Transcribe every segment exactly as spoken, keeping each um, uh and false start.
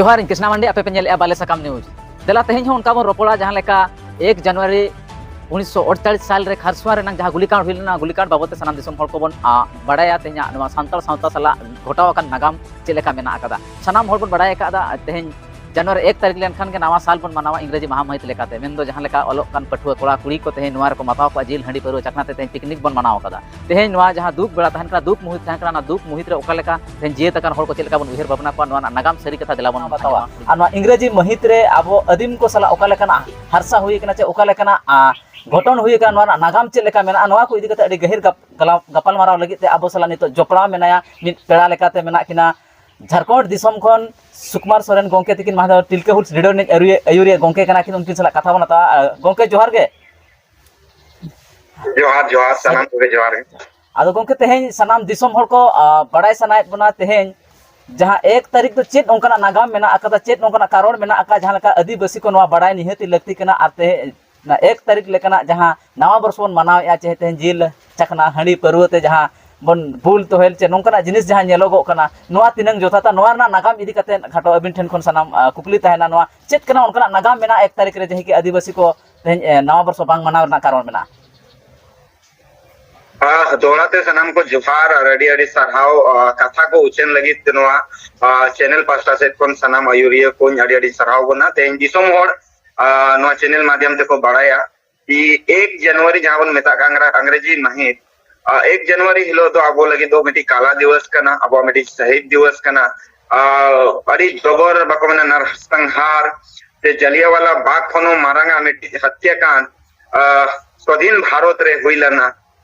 ᱡᱚᱦᱟᱨ, ᱤᱧ ᱠᱨᱤᱥᱱᱟ ᱢᱟᱱᱰᱤ, ᱟᱯᱮ ᱯᱮ ᱧᱮᱞᱮᱫᱼᱟ ᱵᱟᱞᱮ ᱥᱟᱠᱟᱢ ᱱᱤᱭᱩᱡᱽ᱾ ᱫᱮᱞᱟ, ᱛᱮᱦᱮᱧ ᱦᱚᱸ ᱚᱱᱠᱟ ᱵᱚᱱ ᱨᱚᱯᱚᱲᱟ, ᱡᱟᱦᱟᱸ ᱞᱮᱠᱟ ᱮᱠ ᱡᱟᱱᱩᱣᱟᱨᱤ ᱩᱱᱤᱥᱥᱚ ᱟᱴᱪᱟᱞᱤᱥ ᱥᱟᱞ ᱨᱮ ᱠᱷᱟᱨᱥᱚᱣᱟ ᱨᱮᱱᱟᱜ ᱡᱟᱦᱟᱸ ᱜᱩᱞᱤᱠᱟᱸᱰ ᱦᱩᱭ ᱞᱮᱱᱟ, ᱜᱩᱞᱤᱠᱟᱸᱰ ᱵᱟᱵᱚᱫ ᱛᱮ ᱥᱟᱱᱟᱢ ᱫᱤᱥᱚᱢ ᱦᱚᱲ ᱠᱚᱵᱚᱱ, ᱟ, ᱵᱟᱲᱟᱭᱟ ᱛᱮᱦᱮᱧᱟᱜ ᱱᱚᱣᱟ ᱥᱟᱱᱛᱟᱲ ᱥᱟᱶᱛᱟ ᱥᱟᱞᱟᱜ ᱜᱷᱚᱴᱟᱣ ᱟᱠᱟᱱ ᱱᱟᱜᱟᱢ ᱪᱮᱫ ᱞᱮᱠᱟ ᱢᱮᱱᱟᱜ ᱟᱠᱟᱫᱟ᱾ ᱥᱟᱱᱟᱢ ᱦᱚᱲ ᱵᱚᱱ ᱵᱟᱲᱟᱭ ᱟᱠᱟᱫᱟ, ᱛᱮᱦᱮᱧ ᱡᱟᱱᱩᱣᱟᱨᱤ ᱮᱠ ᱛᱟᱹᱨᱤᱠᱷ ᱞᱮᱱᱠᱷᱟᱱ ᱜᱮ ᱱᱟᱣᱟ ᱥᱟᱞ ᱵᱚᱱ ᱢᱟᱱᱟᱣᱟ ᱤᱝᱨᱮᱡᱤ ᱢᱟᱦᱟ ᱢᱟᱹᱦᱤᱛ ᱞᱮᱠᱟᱛᱮ, ᱢᱮᱱᱫᱚ ᱡᱟᱦᱟᱸ ᱞᱮᱠᱟ ᱚᱞᱚᱜ ᱠᱟᱱ ᱯᱟᱹᱴᱷᱩᱣᱟᱹ ᱠᱚᱲᱟ ᱠᱩᱲᱤ ᱠᱚ ᱛᱮᱦᱮᱧ ᱱᱚᱣᱟ ᱨᱮᱠᱚ ᱢᱟᱛᱟᱣ ᱠᱚᱣᱟ ᱡᱤᱞ ᱦᱟᱺᱰᱤ ᱯᱟᱹᱨᱣᱟᱹ ᱪᱟᱠᱷᱱᱟ ᱛᱮ ᱛᱮᱦᱮᱧ ᱯᱤᱠᱱᱤᱠ ᱵᱚᱱ ᱢᱟᱱᱟᱣ ᱟᱠᱟᱫᱟ᱾ ᱛᱮᱦᱮᱧ ᱱᱚᱣᱟ ᱡᱟᱦᱟᱸ ᱫᱩᱠ ᱵᱮᱲᱟ ᱛᱟᱦᱮᱱ ᱠᱟᱱᱟ, ᱫᱩᱠ ᱢᱩᱦᱤᱛ ᱛᱟᱦᱮᱸ ᱠᱟᱱᱟ, ᱚᱱᱟ ᱫᱩᱠ ᱢᱩᱦᱤᱛ ᱨᱮ ᱚᱠᱟ ᱞᱮᱠᱟ ᱛᱮᱦᱮᱧ ᱡᱤᱭᱟᱹᱛ ᱟᱠᱟᱱ ᱦᱚᱲ ᱠᱚ ᱪᱮᱫ ᱞᱮᱠᱟ ᱵᱚᱱ ᱩᱭᱦᱟᱹᱨ ᱵᱷᱟᱵᱽᱱᱟ ᱠᱚᱣᱟ, ᱱᱚᱣᱟ ᱨᱮᱱᱟᱜ ᱱᱟᱜᱟᱢ ᱥᱟᱹᱨᱤ ᱠᱟᱛᱷᱟ ᱫᱮᱞᱟ ᱵᱚᱱ ᱵᱟᱛᱟᱣᱟ᱾ ᱟᱨ ᱱᱚᱣᱟ ᱤᱝᱨᱮᱡᱤ ᱢᱟᱹᱦᱤᱛ ᱨᱮ ᱟᱵᱚ ᱟᱹᱫᱤᱢ ᱠᱚ ᱥᱟᱞᱟᱜ ᱚᱠᱟ ᱞᱮᱠᱟᱱᱟᱜ ᱦᱟᱨᱥᱟ ᱦᱩᱭ ᱟᱠᱟᱱᱟ, ᱪᱮ ᱚᱠᱟ ᱞᱮᱠᱟᱱᱟᱜ, ᱟ, ᱜᱷᱚᱴᱚᱱ ᱦᱩᱭ ᱟᱠᱟᱱᱟ, ᱱᱚᱣᱟ ᱨᱮᱱᱟᱜ ᱱᱟᱜᱟᱢ ᱪᱮᱫ ᱞᱮᱠᱟ ᱢᱮᱱᱟᱜᱼᱟ, ᱱᱚᱣᱟ ᱠᱚ ᱤᱫᱤ ᱠᱟᱛᱮ ᱟᱹᱰᱤ ᱜᱟᱹᱦᱤᱨ ᱜᱟᱯ-, ᱜᱟᱞᱟ-, ᱜᱟᱯᱟᱞᱢᱟᱨᱟᱣ ᱞᱟᱹᱜᱤᱫ ᱛᱮ ᱟᱵᱚ ᱥᱟᱞᱟᱜ ᱱᱤᱛᱚᱜ ᱡᱚᱯᱲᱟᱣ ᱢᱮᱱᱟᱭᱟ ᱢᱤᱫ ᱯᱮᱲᱟ ᱞᱮᱠᱟᱛᱮ ᱢᱮᱱᱟᱜ ᱠᱤᱱᱟ ᱡᱷᱟᱨᱠᱷᱚᱸᱰ ᱫᱤᱥᱚᱢ ᱠᱷᱚᱱ ᱥᱩᱠᱩᱢᱟᱨ ᱥᱚᱨᱮᱱ ᱜᱚᱢᱠᱮ ᱛᱤᱠᱤᱱ, ᱢᱟᱦᱫᱮᱣ ᱛᱤᱞᱠᱟᱹ ᱦᱩᱞᱥ ᱨᱮᱰᱤᱭᱳ ᱨᱤᱱᱤᱡ ᱟᱹᱭᱩᱨᱤᱭᱟᱹ, ᱟᱹᱭᱩᱨᱤᱭᱟᱹ ᱜᱚᱢᱠᱮ ᱠᱟᱱᱟ ᱠᱤᱱ᱾ ᱩᱱᱠᱤᱱ ᱥᱟᱞᱟᱜ ᱠᱟᱛᱷᱟ ᱵᱚᱱ ᱦᱟᱛᱟᱣᱟ᱾ ᱟ, ᱜᱚᱢᱠᱮ, ᱡᱚᱦᱟᱨ ᱜᱮ᱾ ᱡᱚᱦᱟᱨ, ᱡᱚᱦᱟᱨ, ᱥᱟᱱᱟᱢ ᱠᱚᱜᱮ ᱡᱚᱦᱟᱨ ᱜᱮ᱾ ᱟᱫᱚ ᱜᱚᱢᱠᱮ, ᱛᱮᱦᱮᱧ ᱥᱟᱱᱟᱢ ᱫᱤᱥᱚᱢ ᱦᱚᱲ ᱠᱚ, ᱟ, ᱵᱟᱲᱟᱭ ᱥᱟᱱᱟᱭᱮᱫ ᱵᱚᱱᱟ, ᱛᱮᱦᱮᱧ ᱡᱟᱦᱟᱸ ᱮᱠ ᱛᱟᱹᱨᱤᱠᱷ ᱫᱚ ᱪᱮᱫ ᱚᱱᱠᱟᱱᱟᱜ ᱱᱟᱜᱟᱢ ᱢᱮᱱᱟᱜ ᱟᱠᱟᱫᱟ, ᱪᱮᱫ ᱚᱱᱠᱟᱱᱟᱜ ᱠᱟᱨᱚᱱ ᱢᱮᱱᱟᱜ ᱟᱠᱟᱫᱟ, ᱡᱟᱦᱟᱸ ᱞᱮᱠᱟ ᱟᱹᱫᱤᱵᱟᱹᱥᱤ ᱠᱚ ᱱᱚᱣᱟ ᱵᱟᱲᱟᱭ ᱱᱤᱦᱟᱹᱛᱤ ᱞᱟᱹᱠᱛᱤ ᱠᱟᱱᱟ᱾ ᱟᱨ ᱛᱮᱦᱮᱧ ᱚᱱᱟ ᱮᱠ ᱛᱟᱹᱨᱤᱠᱷ ᱞᱮᱠᱟᱱᱟᱜ ᱡᱟᱦᱟᱸ ᱱᱟᱣᱟ ᱵᱚᱨᱥᱚ ᱵᱚᱱ ᱢᱟᱱᱟᱣᱮᱫᱼᱟ, ᱪᱮ ᱛᱮᱦᱮᱧ ᱡᱤᱞ ᱪᱟᱠᱷᱱᱟ ᱦᱟᱺᱰᱤ ᱯᱟᱹᱨᱣᱟᱹ ᱛᱮ ᱡᱟᱦᱟᱸ ᱵᱚᱱ ᱵᱩᱞ ᱛᱚᱦᱮᱞ ᱪᱮ ᱱᱚᱝᱠᱟᱱᱟᱜ ᱡᱤᱱᱤᱥ ᱡᱟᱦᱟᱸ ᱧᱮᱞᱚᱜᱚᱜ ᱠᱟᱱᱟ, ᱱᱚᱣᱟ ᱛᱤᱱᱟᱹᱝ ᱡᱚᱛᱷᱟᱛᱟ, ᱱᱚᱣᱟ ᱨᱮᱱᱟᱜ ᱱᱟᱜᱟᱢ ᱤᱫᱤ ᱠᱟᱛᱮ ᱠᱷᱟᱴᱚ ᱟᱹᱵᱤᱱ ᱴᱷᱮᱱ ᱠᱷᱚᱱ ᱥᱟᱱᱟᱢ, ᱟ, ᱠᱩᱠᱞᱤ ᱛᱟᱦᱮᱱᱟ, ᱱᱚᱣᱟ ᱪᱮᱫ ᱠᱟᱱᱟ ᱚᱱᱠᱟᱱᱟᱜ ᱱᱟᱜᱟᱢ ᱢᱮᱱᱟᱜᱼᱟ ᱮᱠ ᱛᱟᱹᱨᱤᱠᱷ ᱨᱮ, ᱡᱟᱦᱟᱸ ᱠᱤ ᱟᱹᱫᱤᱵᱟᱹᱥᱤ ᱠᱚ ᱛᱮᱦᱮᱧ, ᱮ, ᱱᱟᱣᱟ ᱵᱚᱨᱥᱚ ᱵᱟᱝ ᱢᱟᱱᱟᱣ ᱨᱮᱱᱟᱜ ᱠᱟᱨᱚᱱ ᱢᱮᱱᱟᱜᱼᱟ? ᱟ, ᱫᱚᱦᱲᱟ ᱛᱮ ᱥᱟᱱᱟᱢ ᱠᱚ ᱡᱚᱦᱟᱨ ᱟᱨ ᱟᱹᱰᱤ ᱟᱹᱰᱤ ᱥᱟᱨᱦᱟᱣ, ᱟ, ᱠᱟᱛᱷᱟ ᱠᱚ ᱩᱪᱷᱟᱹᱱ ᱞᱟᱹᱜᱤᱫ ᱛᱮ ᱱᱚᱣᱟ, ᱟ, ᱪᱮᱱᱮᱞ ᱯᱟᱦᱴᱟ ᱥᱮᱫ ᱠᱷᱚᱱ ᱥᱟᱱᱟᱢ ᱟᱹᱭᱩᱨᱤᱭᱟᱹ ᱠᱚᱧ ᱟᱹᱰᱤ ᱟᱹᱰᱤ ᱥᱟᱨᱦᱟᱣ ᱵᱚᱱᱟ᱾ ᱛᱮᱦᱮᱧ ᱫᱤᱥᱚᱢ ᱦᱚᱲ, ᱟ, ᱱᱚᱣᱟ ᱪᱮᱱᱮᱞ ᱢᱟᱫᱷᱭᱚᱢ ᱛᱮᱠᱚ ᱵᱟᱲᱟᱭᱟ ᱠᱤ ᱮᱠ ᱡᱟᱱᱩᱣᱟᱨᱤ ᱡᱟᱦᱟᱸ ᱵᱚᱱ ᱢᱮᱛᱟᱜ ᱠᱟᱱ ᱠᱟᱱᱟ ᱟᱝᱨᱮᱡᱤ ᱢᱟᱹᱦᱤᱛ, ᱟ, ᱮᱠ ᱡᱟᱱᱩᱣᱟᱨᱤ ᱦᱤᱞᱳᱜ ᱫᱚ ᱟᱵᱚ ᱞᱟᱹᱜᱤᱫ ᱫᱚ ᱢᱤᱫᱴᱤᱡ ᱠᱟᱞᱟ ᱫᱤᱵᱚᱥ ᱠᱟᱱᱟ, ᱟᱵᱚᱣᱟᱜ ᱢᱤᱫᱴᱤᱡ ᱥᱟᱹᱦᱤᱫ ᱫᱤᱵᱚᱥ ᱠᱟᱱᱟ᱾ ᱟ, ᱟᱹᱰᱤ ᱡᱚᱵᱚᱨ ᱵᱟᱠᱚ ᱢᱮᱱᱟ ᱱᱟᱨᱥᱟᱝᱦᱟᱨ ᱥᱮ ᱡᱟᱞᱤᱭᱟᱣᱟᱞᱟ ᱵᱟᱜᱽ ᱠᱷᱚᱱ ᱦᱚᱸ ᱢᱟᱨᱟᱝ ᱟᱜ ᱢᱤᱫᱴᱤᱡ ᱦᱚᱛᱭᱟᱠᱟᱱᱰ, ᱟ, ᱥᱣᱟᱫᱷᱤᱱ ᱵᱷᱟᱨᱚᱛ ᱨᱮ ᱦᱩᱭ ᱞᱮᱱᱟ᱾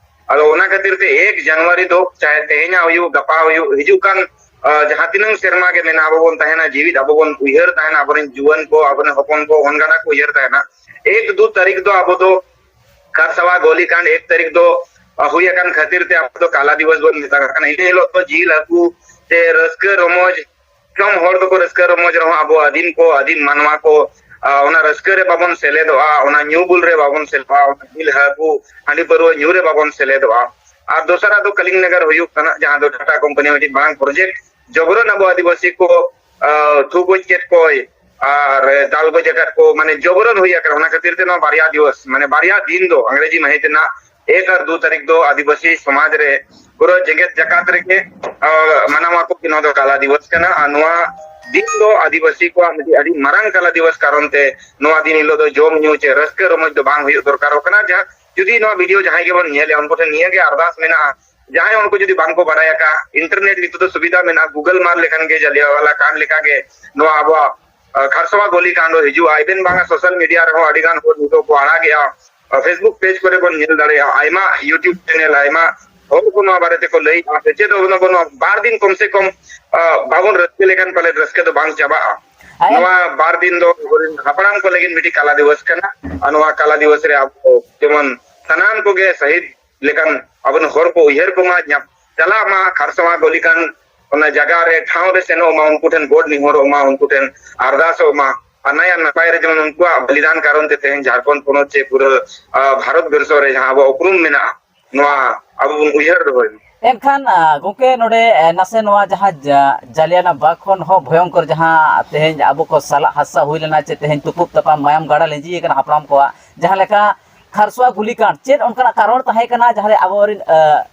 ᱟᱫᱚ ᱚᱱᱟ ᱠᱷᱟᱹᱛᱤᱨ ᱛᱮ ᱮᱠ ᱡᱟᱱᱩᱣᱟᱨᱤ ᱫᱚ ᱪᱟᱦᱮ ᱛᱮᱦᱮᱧᱟᱜ ᱦᱩᱭᱩᱜ, ᱜᱟᱯᱟ ᱦᱩᱭᱩᱜ, ᱦᱤᱡᱩᱜ ᱠᱟᱱ, ᱟ, ᱡᱟᱦᱟᱸ ᱛᱤᱱᱟᱹᱝ ᱥᱮᱨᱢᱟ ᱜᱮ ᱢᱮᱱᱟᱜᱼᱟ, ᱟᱵᱚ ᱵᱚᱱ ᱛᱟᱦᱮᱱᱟ ᱡᱤᱣᱤᱫ, ᱟᱵᱚ ᱵᱚᱱ ᱩᱭᱦᱟᱹᱨ ᱛᱟᱦᱮᱱᱟ, ᱟᱵᱚᱨᱮᱱ ᱡᱩᱣᱟᱹᱱ ᱠᱚ, ᱟᱵᱚᱨᱮᱱ ᱦᱚᱯᱚᱱ ᱠᱚ, ᱦᱚᱱ ᱜᱟᱰᱟ ᱠᱚ ᱩᱭᱦᱟᱹᱨ ᱛᱟᱦᱮᱱᱟ᱾ ᱮᱠ ᱫᱩ ᱛᱟᱹᱨᱤᱠᱷ ᱫᱚ ᱟᱵᱚ ᱫᱚ ᱠᱷᱟᱨᱥᱟᱣᱟ ᱜᱳᱞᱤᱠᱟᱸᱰ ᱮᱠ ᱛᱟᱹᱨᱤᱠᱷ ᱫᱚ, ᱟ, ᱦᱩᱭ ᱟᱠᱟᱱ ᱠᱷᱟᱹᱛᱤᱨ ᱛᱮ ᱟᱵᱚ ᱫᱚ ᱠᱟᱞᱟ ᱫᱤᱵᱚᱥ ᱵᱚᱱ ᱢᱮᱛᱟᱜ ᱠᱟᱱᱟ᱾ ᱤᱱᱟᱹ ᱦᱤᱞᱳᱜ ᱫᱚ ᱡᱤᱞ ᱦᱟᱹᱠᱩ ᱛᱮ ᱨᱟᱹᱥᱠᱟᱹ ᱨᱚᱢᱚᱡᱽ ᱫᱤᱥᱚᱢ ᱦᱚᱲ ᱫᱚᱠᱚ ᱨᱟᱹᱥᱠᱟᱹ ᱨᱚᱢᱚᱡᱽ ᱨᱮᱦᱚᱸ ᱟᱵᱚ ᱟᱹᱫᱤᱢ ᱠᱚ, ᱟᱹᱫᱤᱢ ᱢᱟᱱᱣᱟ ᱠᱚ, ᱟ, ᱚᱱᱟ ᱨᱟᱹᱥᱠᱟᱹ ᱨᱮ ᱵᱟᱵᱚᱱ ᱥᱮᱞᱮᱫᱚᱜᱼᱟ, ᱚᱱᱟ ᱧᱩ ᱵᱩᱞ ᱨᱮ ᱵᱟᱵᱚᱱ ᱥᱮᱞᱮᱫᱚᱜᱼᱟ, ᱚᱱᱟ ᱡᱤᱞ ᱦᱟᱹᱠᱩ ᱦᱟᱺᱰᱤ ᱯᱟᱹᱨᱣᱟᱹ ᱧᱩ ᱨᱮ ᱵᱟᱵᱚᱱ ᱥᱮᱞᱮᱫᱚᱜᱼᱟ᱾ ᱟᱨ ᱫᱚᱥᱟᱨᱟᱜ ᱫᱚ ᱠᱟᱞᱤᱝ ᱱᱟᱜᱟᱨ ᱦᱩᱭᱩᱜ ᱠᱟᱱᱟ, ᱡᱟᱦᱟᱸ ᱫᱚ ᱴᱟᱴᱟ ᱠᱳᱢᱯᱟᱱᱤ ᱢᱤᱫᱴᱤᱡ ᱢᱟᱨᱟᱝ ᱯᱨᱚᱡᱮᱠᱴ ᱡᱚᱵᱨᱚᱱ ᱟᱵᱚ ᱟᱹᱫᱤᱵᱟᱹᱥᱤ ᱠᱚ ᱟᱸ, ᱛᱷᱩ ᱜᱚᱡ ᱠᱮᱫ ᱠᱚᱭ ᱟᱨ ᱫᱟᱞ ᱜᱚᱡ ᱟᱠᱟᱫ ᱠᱚ, ᱢᱟᱱᱮ ᱡᱚᱵᱚᱨᱚᱱ ᱦᱩᱭ ᱟᱠᱟᱱᱟ᱾ ᱚᱱᱟ ᱠᱷᱟᱹᱛᱤᱨ ᱛᱮ ᱱᱚᱣᱟ ᱵᱟᱨᱭᱟ ᱫᱤᱵᱚᱥ, ᱢᱟᱱᱮ ᱵᱟᱨᱭᱟ ᱫᱤᱱ ᱫᱚ ᱟᱝᱨᱮᱡᱤ ᱢᱟᱹᱦᱤᱛ ᱨᱮᱱᱟᱜ ᱮᱠ ᱟᱨ ᱫᱩ ᱛᱟᱹᱨᱤᱠᱷ ᱫᱚ ᱟᱹᱫᱤᱵᱟᱹᱥᱤ ᱥᱚᱢᱟᱡᱽ ᱨᱮ ᱯᱩᱨᱟᱹ ᱡᱮᱜᱮᱛ ᱡᱟᱠᱟᱛ ᱨᱮᱜᱮ, ᱟᱸ, ᱢᱟᱱᱟᱣ ᱟᱠᱚ ᱠᱤ ᱱᱚᱣᱟ ᱫᱚ ᱠᱟᱞᱟ ᱫᱤᱵᱚᱥ ᱠᱟᱱᱟ᱾ ᱟᱨ ᱱᱚᱣᱟ ᱫᱤᱱ ᱫᱚ ᱟᱹᱫᱤᱵᱟᱹᱥᱤ ᱠᱚᱣᱟᱜ ᱢᱤᱫᱴᱤᱡ ᱟᱹᱰᱤ ᱢᱟᱨᱟᱝ ᱠᱟᱞᱟ ᱫᱤᱵᱚᱥ ᱠᱟᱨᱚᱱ ᱛᱮ ᱱᱚᱣᱟ ᱫᱤᱱ ᱦᱤᱞᱳᱜ ᱫᱚ ᱡᱚᱢ ᱧᱩ ᱪᱮ ᱨᱟᱹᱥᱠᱟᱹ ᱨᱚᱢᱚᱡᱽ ᱫᱚ ᱵᱟᱝ ᱦᱩᱭᱩᱜ ᱫᱚᱨᱠᱟᱨᱚᱜ ᱠᱟᱱᱟ᱾ ᱡᱟᱦᱟᱸ ᱡᱩᱫᱤ ᱱᱚᱣᱟ ᱵᱷᱤᱰᱤᱭᱳ ᱡᱟᱦᱟᱸᱭ ᱜᱮᱵᱚᱱ ᱧᱮᱞᱮᱫᱼᱟ, ᱩᱱᱠᱩ ᱴᱷᱮᱱ ᱱᱤᱭᱟᱹ ᱜᱮ ᱟᱨᱫᱟᱥ ᱢᱮᱱᱟᱜᱼᱟ, ᱡᱟᱦᱟᱸᱭ ᱩᱱᱠᱩ ᱡᱩᱫᱤ ᱵᱟᱝ ᱠᱚ ᱵᱟᱲᱟᱭ ᱟᱠᱟᱫ, ᱤᱱᱴᱟᱨᱱᱮᱴ ᱱᱤᱛᱚᱜ ᱫᱚ ᱥᱩᱵᱤᱫᱷᱟ ᱢᱮᱱᱟᱜᱼᱟ, ᱜᱩᱜᱚᱞ ᱢᱟᱨ ᱞᱮᱠᱷᱟᱱ ᱜᱮ, ᱡᱟᱞᱤᱭᱟᱣᱟᱞᱟ ᱠᱟᱱᱰ ᱞᱮᱠᱟ ᱜᱮ ᱱᱚᱣᱟ ᱟᱵᱚᱣᱟᱜ, ᱟᱸ, ᱠᱷᱟᱨᱥᱚᱣᱟ ᱜᱚᱞᱤ ᱠᱟᱱᱰ ᱦᱤᱡᱩᱜᱼᱟ᱾ ᱤᱵᱮᱱ ᱵᱟᱝᱟ, ᱥᱳᱥᱟᱞ ᱢᱤᱰᱤᱭᱟ ᱨᱮᱦᱚᱸ ᱟᱹᱰᱤ ᱜᱟᱱ ᱦᱚᱲ ᱱᱤᱛᱚᱜ ᱠᱚ ᱟᱲᱟᱜᱮᱜᱼᱟ, ᱟᱸ, Facebook ᱯᱮᱡᱽ ᱠᱚᱨᱮ ᱵᱚᱱ ᱧᱮᱞ ᱫᱟᱲᱮᱭᱟᱜᱼᱟ, ᱟᱭᱢᱟ YouTube ᱪᱮᱱᱮᱞ, ᱟᱭᱢᱟ ᱦᱚᱲ ᱠᱚ ᱱᱚᱣᱟ ᱵᱟᱨᱮ ᱛᱮᱠᱚ ᱞᱟᱹᱭᱮᱜᱼᱟ᱾ ᱥᱮᱪᱮᱫ ᱦᱚᱸ ᱵᱚᱱ ᱱᱚᱣᱟ ᱵᱟᱨ ᱫᱤᱱ ᱠᱚᱢ ᱥᱮ ᱠᱚᱢ, ᱟᱸ, ᱵᱟᱵᱚᱱ ᱨᱟᱹᱥᱠᱟᱹ ᱞᱮᱠᱷᱟᱱ ᱯᱟᱞᱮ ᱨᱟᱹᱥᱠᱟᱹ ᱫᱚ ᱵᱟᱝ ᱪᱟᱵᱟᱜᱼᱟ᱾ ᱟᱨ ᱱᱚᱣᱟ ᱵᱟᱨ ᱫᱤᱱ ᱫᱚ ᱟᱵᱚᱨᱮᱱ ᱦᱟᱯᱲᱟᱢ ᱠᱚ ᱞᱟᱹᱜᱤᱫ ᱢᱤᱫᱴᱤᱡ ᱠᱟᱞᱟ ᱫᱤᱵᱚᱥ ᱠᱟᱱᱟ᱾ ᱟᱨ ᱱᱚᱣᱟ ᱠᱟᱞᱟ ᱫᱤᱵᱚᱥ ᱨᱮ ᱟᱵᱚ ᱡᱮᱢᱚᱱ ᱥᱟᱱᱟᱢ ᱠᱚᱜᱮ ᱥᱟᱹᱦᱤᱫ ᱞᱮᱠᱟᱱ ᱟᱵᱚᱨᱮᱱ ᱦᱚᱲ ᱠᱚ ᱩᱭᱦᱟᱹᱨ ᱠᱚᱢᱟ, ᱧᱟᱯ-, ᱪᱟᱞᱟᱜ ᱢᱟ ᱠᱷᱟᱨᱥᱚᱣᱟ ᱜᱚᱞᱤ ᱠᱟᱱᱰ ᱚᱱᱟ ᱡᱟᱭᱜᱟ ᱨᱮ, ᱴᱷᱟᱶ ᱨᱮ ᱥᱮᱱᱚᱜ ᱢᱟ, ᱩᱱᱠᱩ ᱴᱷᱮᱱ ᱜᱚᱰ ᱱᱮᱦᱚᱨᱚᱜ ᱢᱟ, ᱩᱱᱠᱩ ᱴᱷᱮᱱ ᱟᱨᱫᱟᱥᱚᱜ ᱢᱟ᱾ ᱟᱨ ᱱᱟᱭ ᱟᱨ ᱱᱟᱯᱟᱭ ᱨᱮ ᱡᱮᱢᱚᱱ ᱩᱱᱠᱩᱣᱟᱜ ᱵᱚᱞᱤᱫᱟᱱ ᱠᱟᱨᱚᱱ ᱛᱮ ᱛᱮᱦᱮᱧ ᱡᱷᱟᱲᱠᱷᱚᱸᱰ ᱯᱚᱱᱚᱛ ᱪᱮ ᱯᱩᱨᱟᱹ, ᱟᱸ, ᱵᱷᱟᱨᱚᱛ ᱵᱚᱨᱥᱚ ᱨᱮ ᱡᱟᱦᱟᱸ ᱟᱵᱚᱣᱟᱜ ᱩᱯᱨᱩᱢ ᱢᱮᱱᱟᱜᱼᱟ, ᱱᱚᱣᱟ ᱟᱵᱚ ᱵᱚᱱ ᱩᱭᱦᱟᱹᱨ ᱫᱚᱦᱚᱭ ᱢᱟ᱾ ᱮᱱᱠᱷᱟᱱ, ᱟᱸ, ᱜᱚᱢᱠᱮ, ᱱᱚᱰᱮ, ᱮ, ᱱᱟᱥᱮ ᱱᱚᱣᱟ ᱡᱟᱦᱟᱸ ᱡᱟ-, ᱡᱟᱞᱤᱭᱟᱱᱟ ᱵᱟᱜᱽ ᱠᱷᱚᱱ ᱦᱚᱸ ᱵᱷᱚᱭᱚᱝᱠᱚᱨ ᱡᱟᱦᱟᱸ ᱛᱮᱦᱮᱧ ᱟᱵᱚ ᱠᱚ ᱥᱟᱞᱟᱜ ᱦᱟᱥᱟ ᱦᱩᱭ ᱞᱮᱱᱟ, ᱪᱮ ᱛᱮᱦᱮᱧ ᱛᱩᱯᱩᱫ ᱛᱟᱯᱟᱢ ᱢᱟᱭᱟᱢ ᱜᱟᱰᱟ ᱞᱤᱸᱡᱤ ᱟᱠᱟᱱᱟ ᱦᱟᱯᱲᱟᱢ ᱠᱚᱣᱟᱜ, ᱡᱟᱦᱟᱸ ᱞᱮᱠᱟ ᱠᱷᱟᱨᱥᱚᱣᱟ ᱜᱩᱞᱤ ᱠᱟᱱᱰ, ᱪᱮᱫ ᱚᱱᱠᱟᱱᱟᱜ ᱠᱟᱨᱚᱱ ᱛᱟᱦᱮᱸ ᱠᱟᱱᱟ ᱡᱟᱦᱟᱸ ᱨᱮ ᱟᱵᱚᱨᱮᱱ, ᱟᱸ,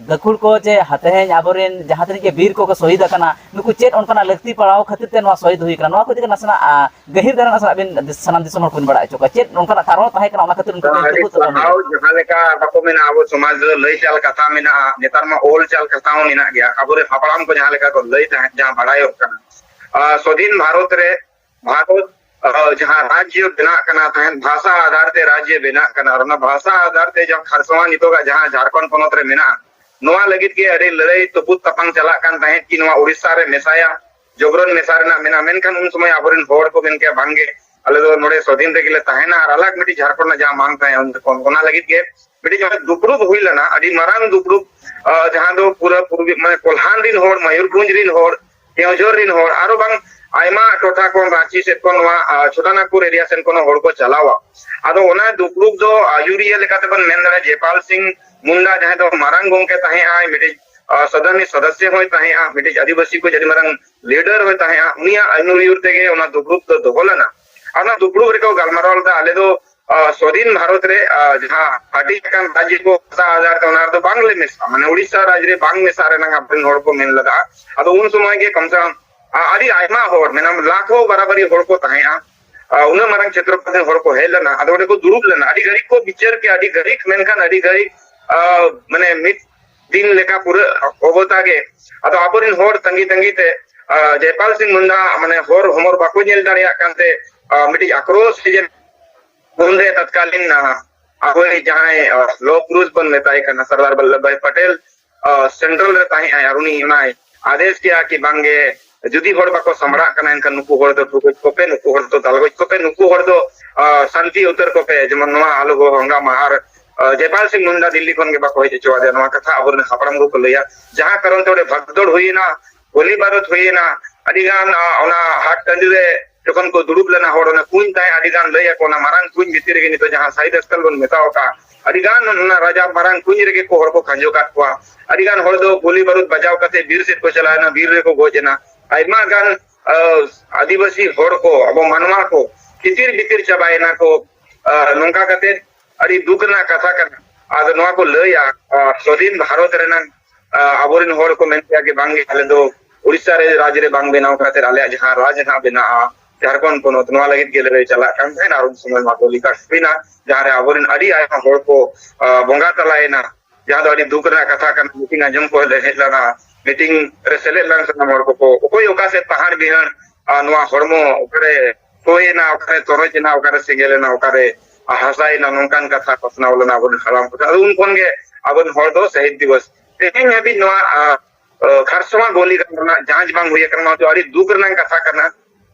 ᱜᱟᱹᱠᱷᱩᱲ ᱠᱚ ᱪᱮ ᱦᱟ-, ᱛᱮᱦᱮᱧ ᱟᱵᱚᱨᱮᱱ ᱡᱟᱦᱟᱸ ᱛᱤᱱᱟᱹᱜ ᱜᱮ ᱵᱤᱨ ᱠᱚᱠᱚ ᱥᱚᱦᱤᱫ ᱟᱠᱟᱱᱟ, ᱱᱩᱠᱩ ᱪᱮᱫ ᱚᱱᱠᱟᱱᱟᱜ ᱞᱟᱹᱠᱛᱤ ᱯᱟᱲᱟᱣ ᱠᱷᱟᱹᱛᱤᱨ ᱛᱮ ᱱᱚᱣᱟ ᱥᱚᱦᱤᱫ ᱦᱩᱭ ᱟᱠᱟᱱᱟ? ᱱᱚᱣᱟ ᱠᱚ ᱤᱫᱤ ᱠᱟᱛᱮ ᱱᱟᱥᱮᱱᱟᱜ, ᱟ, ᱜᱟᱹᱦᱤᱨ ᱫᱷᱟᱨᱟ ᱱᱟᱥᱮᱱᱟᱜ ᱵᱤᱱ ᱥᱟᱱᱟᱢ ᱫᱤᱥᱚᱢ ᱦᱚᱲ ᱠᱚᱵᱤᱱ ᱵᱟᱲᱟᱭ ᱦᱚᱪᱚ ᱠᱚᱣᱟ, ᱪᱮᱫ ᱚᱱᱠᱟᱱᱟᱜ ᱠᱟᱨᱚᱱ ᱛᱟᱦᱮᱸ ᱠᱟᱱᱟ, ᱚᱱᱟ ᱠᱷᱟᱹᱛᱤᱨ ᱩᱱᱠᱩ ᱫᱚ ᱟᱹᱰᱤ ᱱᱤᱛᱚᱜ ᱫᱚ ᱥᱟᱨᱦᱟᱣ᱾ ᱡᱟᱦᱟᱸ ᱞᱮᱠᱟ ᱵᱟᱠᱚ ᱢᱮᱱᱟ, ᱟᱵᱚ ᱥᱚᱢᱟᱡᱽ ᱨᱮ ᱞᱟᱹᱭ ᱪᱟᱞ ᱠᱟᱛᱷᱟ ᱢᱮᱱᱟᱜᱼᱟ, ᱱᱮᱛᱟᱨ ᱢᱟ ᱚᱞ ᱪᱟᱞ ᱠᱟᱛᱷᱟ ᱦᱚᱸ ᱢᱮᱱᱟᱜ ᱜᱮᱭᱟ᱾ ᱟᱵᱚᱨᱮᱱ ᱦᱟᱯᱲᱟᱢ ᱠᱚ ᱡᱟᱦᱟᱸ ᱞᱮᱠᱟ ᱠᱚ ᱞᱟᱹᱭ ᱛᱟᱦᱮᱸᱫ, ᱡᱟᱦᱟᱸ ᱵᱟᱲᱟᱭᱚᱜ ᱠᱟᱱᱟ, ᱟ, ᱥᱚᱫᱷᱤᱱ ᱵᱷᱟᱨᱚᱛ ᱨᱮ ᱵᱷᱟᱨᱚᱛ, ᱟ, ᱡᱟᱦᱟᱸ ᱨᱟᱡᱽᱡᱚ ᱵᱮᱱᱟᱜ ᱠᱟᱱᱟ ᱛᱟᱦᱮᱸᱫ, ᱵᱷᱟᱥᱟ ᱟᱫᱷᱟᱨ ᱛᱮ ᱨᱟᱡᱽᱡᱚ ᱵᱮᱱᱟᱜ ᱠᱟᱱᱟ, ᱟᱨ ᱚᱱᱟ ᱵᱷᱟᱥᱟ ᱟᱫᱷᱟᱨ ᱛᱮ ᱡᱟᱦᱟᱸ ᱠᱷᱟᱨᱥᱚᱣᱟ ᱱᱤᱛᱚᱜᱟᱜ ᱡᱟᱦᱟᱸ ᱡᱷᱟᱲᱠᱷᱚᱸᱰ ᱯᱚᱱᱚᱛ ᱨᱮ ᱢᱮᱱᱟᱜᱼᱟ, ᱱᱚᱣᱟ ᱞᱟᱹᱜᱤᱫ ᱜᱮ ᱟᱹᱰᱤ ᱞᱟᱹᱲᱦᱟᱹᱭ ᱛᱩᱯᱩᱫ ᱛᱟᱯᱟᱢ ᱪᱟᱞᱟᱜ ᱠᱟᱱ ᱛᱟᱦᱮᱸᱫ ᱠᱤ ᱱᱚᱣᱟ ᱩᱲᱤᱥᱥᱟ ᱨᱮ ᱢᱮᱥᱟᱭᱟ, ᱡᱚᱵᱨᱚᱱ ᱢᱮᱥᱟ ᱨᱮᱱᱟᱜ ᱢᱮᱱᱟᱜᱼᱟ᱾ ᱢᱮᱱᱠᱷᱟᱱ ᱩᱱ ᱥᱚᱢᱚᱭ ᱟᱵᱚᱨᱮᱱ ᱦᱚᱲ ᱠᱚ ᱢᱮᱱ ᱠᱮᱭᱟ, "ᱵᱟᱝᱜᱮ, ᱟᱞᱮ ᱫᱚ ᱱᱚᱰᱮ ᱥᱚᱫᱷᱤᱱ ᱨᱮᱜᱮ ᱞᱮ ᱛᱟᱦᱮᱱᱟ ᱟᱨ ᱟᱞᱟᱜᱽ ᱢᱤᱫᱴᱤᱡ ᱡᱷᱟᱲᱠᱷᱚᱸᱰ ᱨᱮᱱᱟᱜ ᱡᱟᱦᱟᱸ ᱢᱟᱝ ᱛᱟᱦᱮᱸ ᱩᱱ ᱡᱚᱠᱷᱚᱱ ᱚᱱᱟ ᱞᱟᱹᱜᱤᱫ ᱜᱮ ᱢᱤᱫᱴᱤᱡ ᱚᱱᱟ ᱫᱩᱯᱲᱩᱵ ᱦᱩᱭ ᱞᱮᱱᱟ, ᱟᱹᱰᱤ ᱢᱟᱨᱟᱝ ᱫᱩᱯᱲᱩᱵ, ᱟᱸ, ᱡᱟᱦᱟᱸ ᱫᱚ ᱯᱩᱨᱟᱹ ᱯᱩᱨᱵᱤ, ᱢᱟᱱᱮ ᱠᱚᱞᱦᱟᱱ ᱨᱤᱱ ᱦᱚᱲ, ᱢᱚᱭᱩᱨᱵᱷᱚᱸᱡᱽ ᱨᱤᱱ ᱦᱚᱲ, ᱠᱮᱣᱡᱷᱚᱨ ᱨᱤᱱ ᱦᱚᱲ, ᱟᱨᱚ ᱵᱟᱝ ᱟᱭᱢᱟ ᱴᱚᱴᱷᱟ ᱠᱷᱚᱱ ᱨᱟᱸᱪᱤ ᱥᱮᱫ ᱠᱷᱚᱱ ᱱᱚᱣᱟ, ᱟᱸ, ᱪᱷᱳᱴᱟᱱᱟᱜᱽᱯᱩᱨ ᱮᱨᱤᱭᱟ ᱥᱮᱫ ᱠᱷᱚᱱ ᱦᱚᱲ ᱠᱚ ᱪᱟᱞᱟᱣᱟ᱾ ᱟᱫᱚ ᱚᱱᱟ ᱫᱩᱯᱲᱩᱵ ᱫᱚ ᱟᱹᱭᱩᱨᱤᱭᱟᱹ ᱞᱮᱠᱟᱛᱮ ᱵᱚᱱ ᱢᱮᱱ ᱫᱟᱲᱮᱭᱟᱜᱼᱟ ᱡᱮᱯᱟᱞ ᱥᱤᱝ ᱢᱩᱱᱰᱟ, ᱡᱟᱦᱟᱸᱭ ᱫᱚ ᱢᱟᱨᱟᱝ ᱜᱚᱢᱠᱮ ᱛᱟᱦᱮᱸ ᱟᱭ, ᱢᱤᱫᱴᱤᱡ ᱥᱚᱫᱚᱱ ᱨᱤᱱᱤᱡ ᱥᱚᱫᱚᱥᱭᱚ ᱦᱚᱸᱭ ᱛᱟᱦᱮᱸᱜᱼᱟ, ᱢᱤᱫᱴᱤᱡ ᱟᱹᱫᱤᱵᱟᱹᱥᱤ ᱠᱚ ᱟᱹᱰᱤ ᱢᱟᱨᱟᱝ ᱞᱤᱰᱟᱨ ᱦᱚᱸᱭ ᱛᱟᱦᱮᱸᱜᱼᱟ᱾ ᱩᱱᱤᱭᱟᱜ ᱟᱹᱭᱩᱨ ᱛᱮᱜᱮ ᱚᱱᱟ ᱫᱩᱯᱲᱩᱵ ᱫᱚ ᱫᱚᱦᱚ ᱞᱮᱱᱟ᱾ ᱟᱨ ᱚᱱᱟ ᱫᱩᱯᱲᱩᱵ ᱨᱮᱠᱚ ᱜᱟᱞᱢᱟᱨᱟᱣ ᱞᱮᱫᱟ, ᱟᱞᱮ ᱫᱚ ᱟᱸ, ᱥᱚᱫᱷᱤᱱ ᱵᱷᱟᱨᱚᱛ ᱨᱮ, ᱟᱸ, ᱡᱟᱦᱟᱸ ᱦᱟᱹᱴᱤᱧ ᱟᱠᱟᱱ ᱨᱟᱡᱽ ᱠᱚ ᱦᱟᱥᱟ ᱟᱫᱷᱟᱨ ᱛᱮ, ᱚᱱᱟ ᱨᱮᱫᱚ ᱵᱟᱝᱞᱮ ᱢᱮᱥᱟᱜᱼᱟ, ᱢᱟᱱᱮ ᱩᱲᱤᱥᱥᱟ ᱨᱟᱡᱽ ᱨᱮ ᱵᱟᱝ ᱢᱮᱥᱟᱜ ᱨᱮᱱᱟᱜ ᱟᱵᱚᱨᱮᱱ ᱦᱚᱲ ᱠᱚ ᱢᱮᱱ ᱞᱮᱫᱟ᱾ ᱟᱫᱚ ᱩᱱ ᱥᱚᱢᱚᱭ ᱜᱮ ᱠᱚᱢ ᱥᱮ ᱠᱚᱢ, ᱟᱸ, ᱟᱹᱰᱤ ᱟᱭᱢᱟ ᱦᱚᱲ, ᱢᱮᱱᱟᱢ ᱞᱟᱠᱷᱚ ᱵᱟᱨᱟᱵᱟᱨᱤ ᱦᱚᱲ ᱠᱚ ᱛᱟᱦᱮᱸᱜᱼᱟ᱾ ᱟᱸ, ᱩᱱᱟᱹᱜ ᱢᱟᱨᱟᱝ ᱪᱷᱮᱛᱨᱚᱯᱷᱚᱛ ᱨᱮᱱ ᱦᱚᱲ ᱠᱚ ᱦᱮᱡ ᱞᱮᱱᱟ᱾ ᱟᱫᱚ ᱚᱸᱰᱮ ᱠᱚ ᱫᱩᱲᱩᱵ ᱞᱮᱱᱟ, ᱟᱹᱰᱤ ᱜᱷᱟᱹᱲᱤᱡ ᱠᱚ ᱵᱤᱪᱟᱹᱨ ᱠᱮᱜᱼᱟ, ᱟᱹᱰᱤ ᱜᱷᱟᱹᱲᱤᱡ, ᱢᱮᱱᱠᱷᱟᱱ ᱟᱹᱰᱤ ᱜᱷᱟᱹᱲᱤᱡ, ᱟᱸ, ᱢᱟᱱᱮ ᱢᱤᱫ ᱫᱤᱱ ᱞᱮᱠᱟ ᱯᱩᱨᱟᱹ ᱚᱵᱚᱛᱟ ᱜᱮ᱾ ᱟᱫᱚ ᱟᱵᱚᱨᱮᱱ ᱦᱚᱲ ᱛᱟᱺᱜᱤ ᱛᱟᱺᱜᱤ ᱛᱮ, ᱟᱸ, ᱡᱚᱭᱯᱟᱞ ᱥᱤᱝ ᱢᱩᱱᱰᱟ ᱢᱟᱱᱮ ᱦᱚᱨ ᱦᱚᱢᱚᱨ ᱵᱟᱠᱚ ᱧᱮᱞ ᱫᱟᱲᱮᱭᱟᱜ ᱠᱟᱱᱛᱮ, ᱟᱸ, ᱢᱤᱫᱴᱤᱡ ᱟᱠᱨᱳᱥ ᱥᱤᱨᱡᱚᱱ ᱩᱱᱨᱮ ᱛᱟᱛᱠᱟᱞᱤᱱ, ᱟᱸ, ᱟᱵᱚᱭᱤᱡ ᱡᱟᱦᱟᱸᱭ, ᱟᱸ, ᱞᱳᱦ ᱯᱩᱨᱩᱥ ᱵᱚᱱ ᱢᱮᱛᱟᱭ ᱠᱟᱱᱟ, ᱥᱚᱨᱫᱟᱨ ᱵᱚᱞᱞᱚᱵᱷ ᱵᱷᱟᱭ ᱯᱟᱴᱮᱞ, ᱟᱸ, ᱥᱮᱱᱴᱨᱟᱞ ᱨᱮ ᱛᱟᱦᱮᱸ ᱟᱭ, ᱟᱨ ᱩᱱᱤ ᱚᱱᱟᱭ ᱟᱫᱮᱥ ᱠᱮᱜᱼᱟ ᱠᱤ ᱵᱟᱝᱜᱮ, ᱡᱩᱫᱤ ᱦᱚᱲ ᱵᱟᱠᱚ ᱥᱟᱢᱵᱲᱟᱜ ᱠᱟᱱᱟ, ᱮᱱᱠᱷᱟᱱ ᱱᱩᱠᱩ ᱦᱚᱲ ᱫᱚ ᱴᱩᱠᱩᱡ ᱠᱚᱯᱮ, ᱱᱩᱠᱩ ᱦᱚᱲ ᱫᱚ ᱫᱟᱞ ᱜᱚᱡ ᱠᱚᱯᱮ, ᱱᱩᱠᱩ ᱦᱚᱲ ᱫᱚ, ᱟᱸ, ᱥᱟᱱᱛᱤ ᱩᱛᱟᱹᱨ ᱠᱚᱯᱮ, ᱡᱮᱢᱚᱱ ᱱᱚᱣᱟ ᱟᱞᱚ ᱠᱚ ᱦᱚᱸᱜᱟᱢᱟ᱾ ᱟᱨ, ᱟᱸ, ᱡᱚᱭᱯᱟᱞ ᱥᱤᱝ ᱢᱩᱱᱰᱟ ᱫᱤᱞᱞᱤ ᱠᱷᱚᱱ ᱜᱮ ᱵᱟᱠᱚ ᱦᱮᱡ ᱦᱚᱪᱚ ᱟᱫᱮᱭᱟ, ᱱᱚᱣᱟ ᱠᱟᱛᱷᱟ ᱟᱵᱚᱨᱮᱱ ᱦᱟᱯᱲᱟᱢ ᱠᱚᱠᱚ ᱞᱟᱹᱭᱟ᱾ ᱡᱟᱦᱟᱸ ᱠᱟᱨᱚᱱ ᱛᱮ ᱚᱸᱰᱮ ᱵᱷᱟᱜᱽᱫᱚᱲ ᱦᱩᱭᱮᱱᱟ, ᱜᱩᱞᱤ ᱵᱟᱹᱨᱩᱫ ᱦᱩᱭᱮᱱᱟ, ᱟᱹᱰᱤ ᱜᱟᱱ, ᱟᱸ, ᱚᱱᱟ ᱦᱟᱴ ᱴᱟᱺᱰᱤ ᱨᱮ ᱡᱚᱠᱷᱚᱱ ᱠᱚ ᱫᱩᱲᱩᱵ ᱞᱮᱱᱟ ᱦᱚᱲ, ᱚᱱᱟ ᱠᱩᱧ ᱛᱟᱦᱮᱸ ᱟᱹᱰᱤ ᱜᱟᱱ ᱞᱟᱹᱭ ᱟᱠᱚ, ᱚᱱᱟ ᱢᱟᱨᱟᱝ ᱠᱩᱧ ᱵᱷᱤᱛᱤᱨ ᱨᱮᱜᱮ ᱱᱤᱛᱚᱜ ᱡᱟᱦᱟᱸ ᱥᱟᱭᱤᱰ ᱦᱟᱥᱯᱟᱛᱟᱞ ᱵᱚᱱ ᱢᱮᱛᱟᱣ ᱟᱠᱟᱫ, ᱟᱹᱰᱤ ᱜᱟᱱ ᱚᱱᱟ ᱨᱟᱡᱟ ᱢᱟᱨᱟᱝ ᱠᱩᱧ ᱨᱮᱜᱮ ᱠᱚ ᱦᱚᱲ ᱠᱚ ᱠᱷᱟᱸᱡᱚ ᱠᱟᱫ ᱠᱚᱣᱟ᱾ ᱟᱹᱰᱤ ᱜᱟᱱ ᱦᱚᱲ ᱫᱚ ᱜᱩᱞᱤ ᱵᱟᱹᱨᱩᱫ ᱵᱟᱡᱟᱣ ᱠᱟᱛᱮ ᱵᱤᱨ ᱥᱮᱫ ᱠᱚ ᱪᱟᱞᱟᱣ ᱮᱱᱟ, ᱵᱤᱨ ᱨᱮᱠᱚ ᱜᱚᱡ ᱮᱱᱟ᱾ ᱟᱭᱢᱟ ᱜᱟᱱ, ᱟᱸ, ᱟᱹᱫᱤᱵᱟᱹᱥᱤ ᱦᱚᱲ ᱠᱚ, ᱟᱵᱚ ᱢᱟᱱᱣᱟ ᱠᱚ ᱛᱤᱛᱤᱨ ᱵᱤᱛᱤᱨ ᱪᱟᱵᱟᱭᱮᱱᱟ ᱠᱚ᱾ ᱟᱸ, ᱱᱚᱝᱠᱟ ᱠᱟᱛᱮ ᱟᱹᱰᱤ ᱫᱩᱠ ᱨᱮᱱᱟᱜ ᱠᱟᱛᱷᱟ ᱠᱟᱱᱟ᱾ ᱟᱫᱚ ᱱᱚᱣᱟ ᱠᱚ ᱞᱟᱹᱭᱟ, ᱟᱸ, ᱥᱚᱫᱷᱤᱱ ᱵᱷᱟᱨᱚᱛ ᱨᱮᱱᱟᱝ, ᱟᱸ, ᱟᱵᱚᱨᱮᱱ ᱦᱚᱲ ᱠᱚ ᱢᱮᱱ ᱠᱮᱭᱟ ᱡᱮ ᱵᱟᱝᱜᱮ, ᱟᱞᱮ ᱫᱚ ᱩᱲᱤᱥᱥᱟ ᱨᱮ ᱨᱟᱡᱽ ᱨᱮ ᱵᱟᱝ ᱵᱮᱱᱟᱣ ᱠᱟᱛᱮ ᱟᱞᱮᱭᱟᱜ ᱡᱟᱦᱟᱸ ᱨᱟᱡᱽ ᱦᱟᱸᱜ ᱵᱮᱱᱟᱜᱼᱟ ᱡᱷᱟᱲᱠᱷᱚᱸᱰ ᱯᱚᱱᱚᱛ, ᱱᱚᱣᱟ ᱞᱟᱹᱜᱤᱫ ᱜᱮ ᱞᱟᱹᱲᱦᱟᱹᱭ ᱪᱟᱞᱟᱜ ᱠᱟᱱ ᱛᱟᱦᱮᱸᱱᱟ᱾ ᱟᱨ ᱩᱱ ᱥᱚᱢᱚᱭ ᱢᱟ ᱜᱳᱞᱤ ᱠᱟᱴ ᱦᱩᱭᱱᱟ, ᱡᱟᱦᱟᱸ ᱨᱮ ᱟᱵᱚᱨᱮᱱ ᱟᱹᱰᱤ ᱟᱭᱢᱟ ᱦᱚᱲ ᱠᱚ, ᱟᱸ, ᱵᱚᱸᱜᱟ ᱛᱟᱞᱟᱭᱮᱱᱟ, ᱡᱟᱦᱟᱸ ᱫᱚ ᱟᱹᱰᱤ ᱫᱩᱠ ᱨᱮᱱᱟᱜ ᱠᱟᱛᱷᱟ ᱠᱟᱱᱟ᱾ ᱢᱤᱴᱤᱝ ᱟᱸᱡᱚᱢ ᱠᱚ ᱦᱮᱡ ᱞᱮᱱᱟ, ᱢᱤᱴᱤᱝ ᱨᱮ ᱥᱮᱞᱮᱫ ᱞᱮᱱ ᱥᱟᱱᱟᱢ ᱦᱚᱲ ᱠᱚᱠᱚ, ᱚᱠᱚᱭ ᱚᱠᱟ ᱥᱮᱫ ᱯᱟᱦᱟᱲ ᱵᱤᱦᱟᱹᱲ, ᱟᱸ, ᱱᱚᱣᱟ ᱦᱚᱲᱢᱚ ᱚᱠᱟᱨᱮ ᱛᱚᱭᱮᱱᱟ, ᱚᱠᱟᱨᱮ ᱛᱚᱨᱚᱡ ᱮᱱᱟ, ᱚᱠᱟᱨᱮ ᱥᱮᱸᱜᱮᱞ ᱮᱱᱟ, ᱚᱠᱟᱨᱮ ᱦᱟᱥᱟᱭᱮᱱᱟ, ᱱᱚᱝᱠᱟᱱ ᱠᱟᱛᱷᱟ ᱯᱟᱥᱱᱟᱣ ᱞᱮᱱᱟ ᱟᱵᱚᱨᱮᱱ ᱦᱟᱲᱟᱢ ᱠᱚᱴᱷᱮᱱ᱾ ᱟᱫᱚ ᱩᱱ ᱠᱷᱚᱱ ᱜᱮ ᱟᱵᱚᱨᱮᱱ ᱦᱚᱲ ᱫᱚ ᱥᱟᱹᱦᱤᱫ ᱫᱤᱵᱚᱥ ᱛᱮᱦᱮᱧ ᱦᱟᱹᱵᱤᱡ ᱱᱚᱣᱟ, ᱟ, ᱟ, ᱠᱷᱟᱨᱥᱚᱶᱟ ᱜᱳᱞᱤ ᱠᱟᱱᱰ ᱨᱮᱱᱟᱜ ᱡᱟᱸᱪ ᱵᱟᱝ ᱦᱩᱭ ᱟᱠᱟᱱᱟ, ᱱᱚᱣᱟ ᱫᱚ ᱟᱹᱰᱤ ᱫᱩᱠ ᱨᱮᱱᱟᱜ ᱠᱟᱛᱷᱟ ᱠᱟᱱᱟ᱾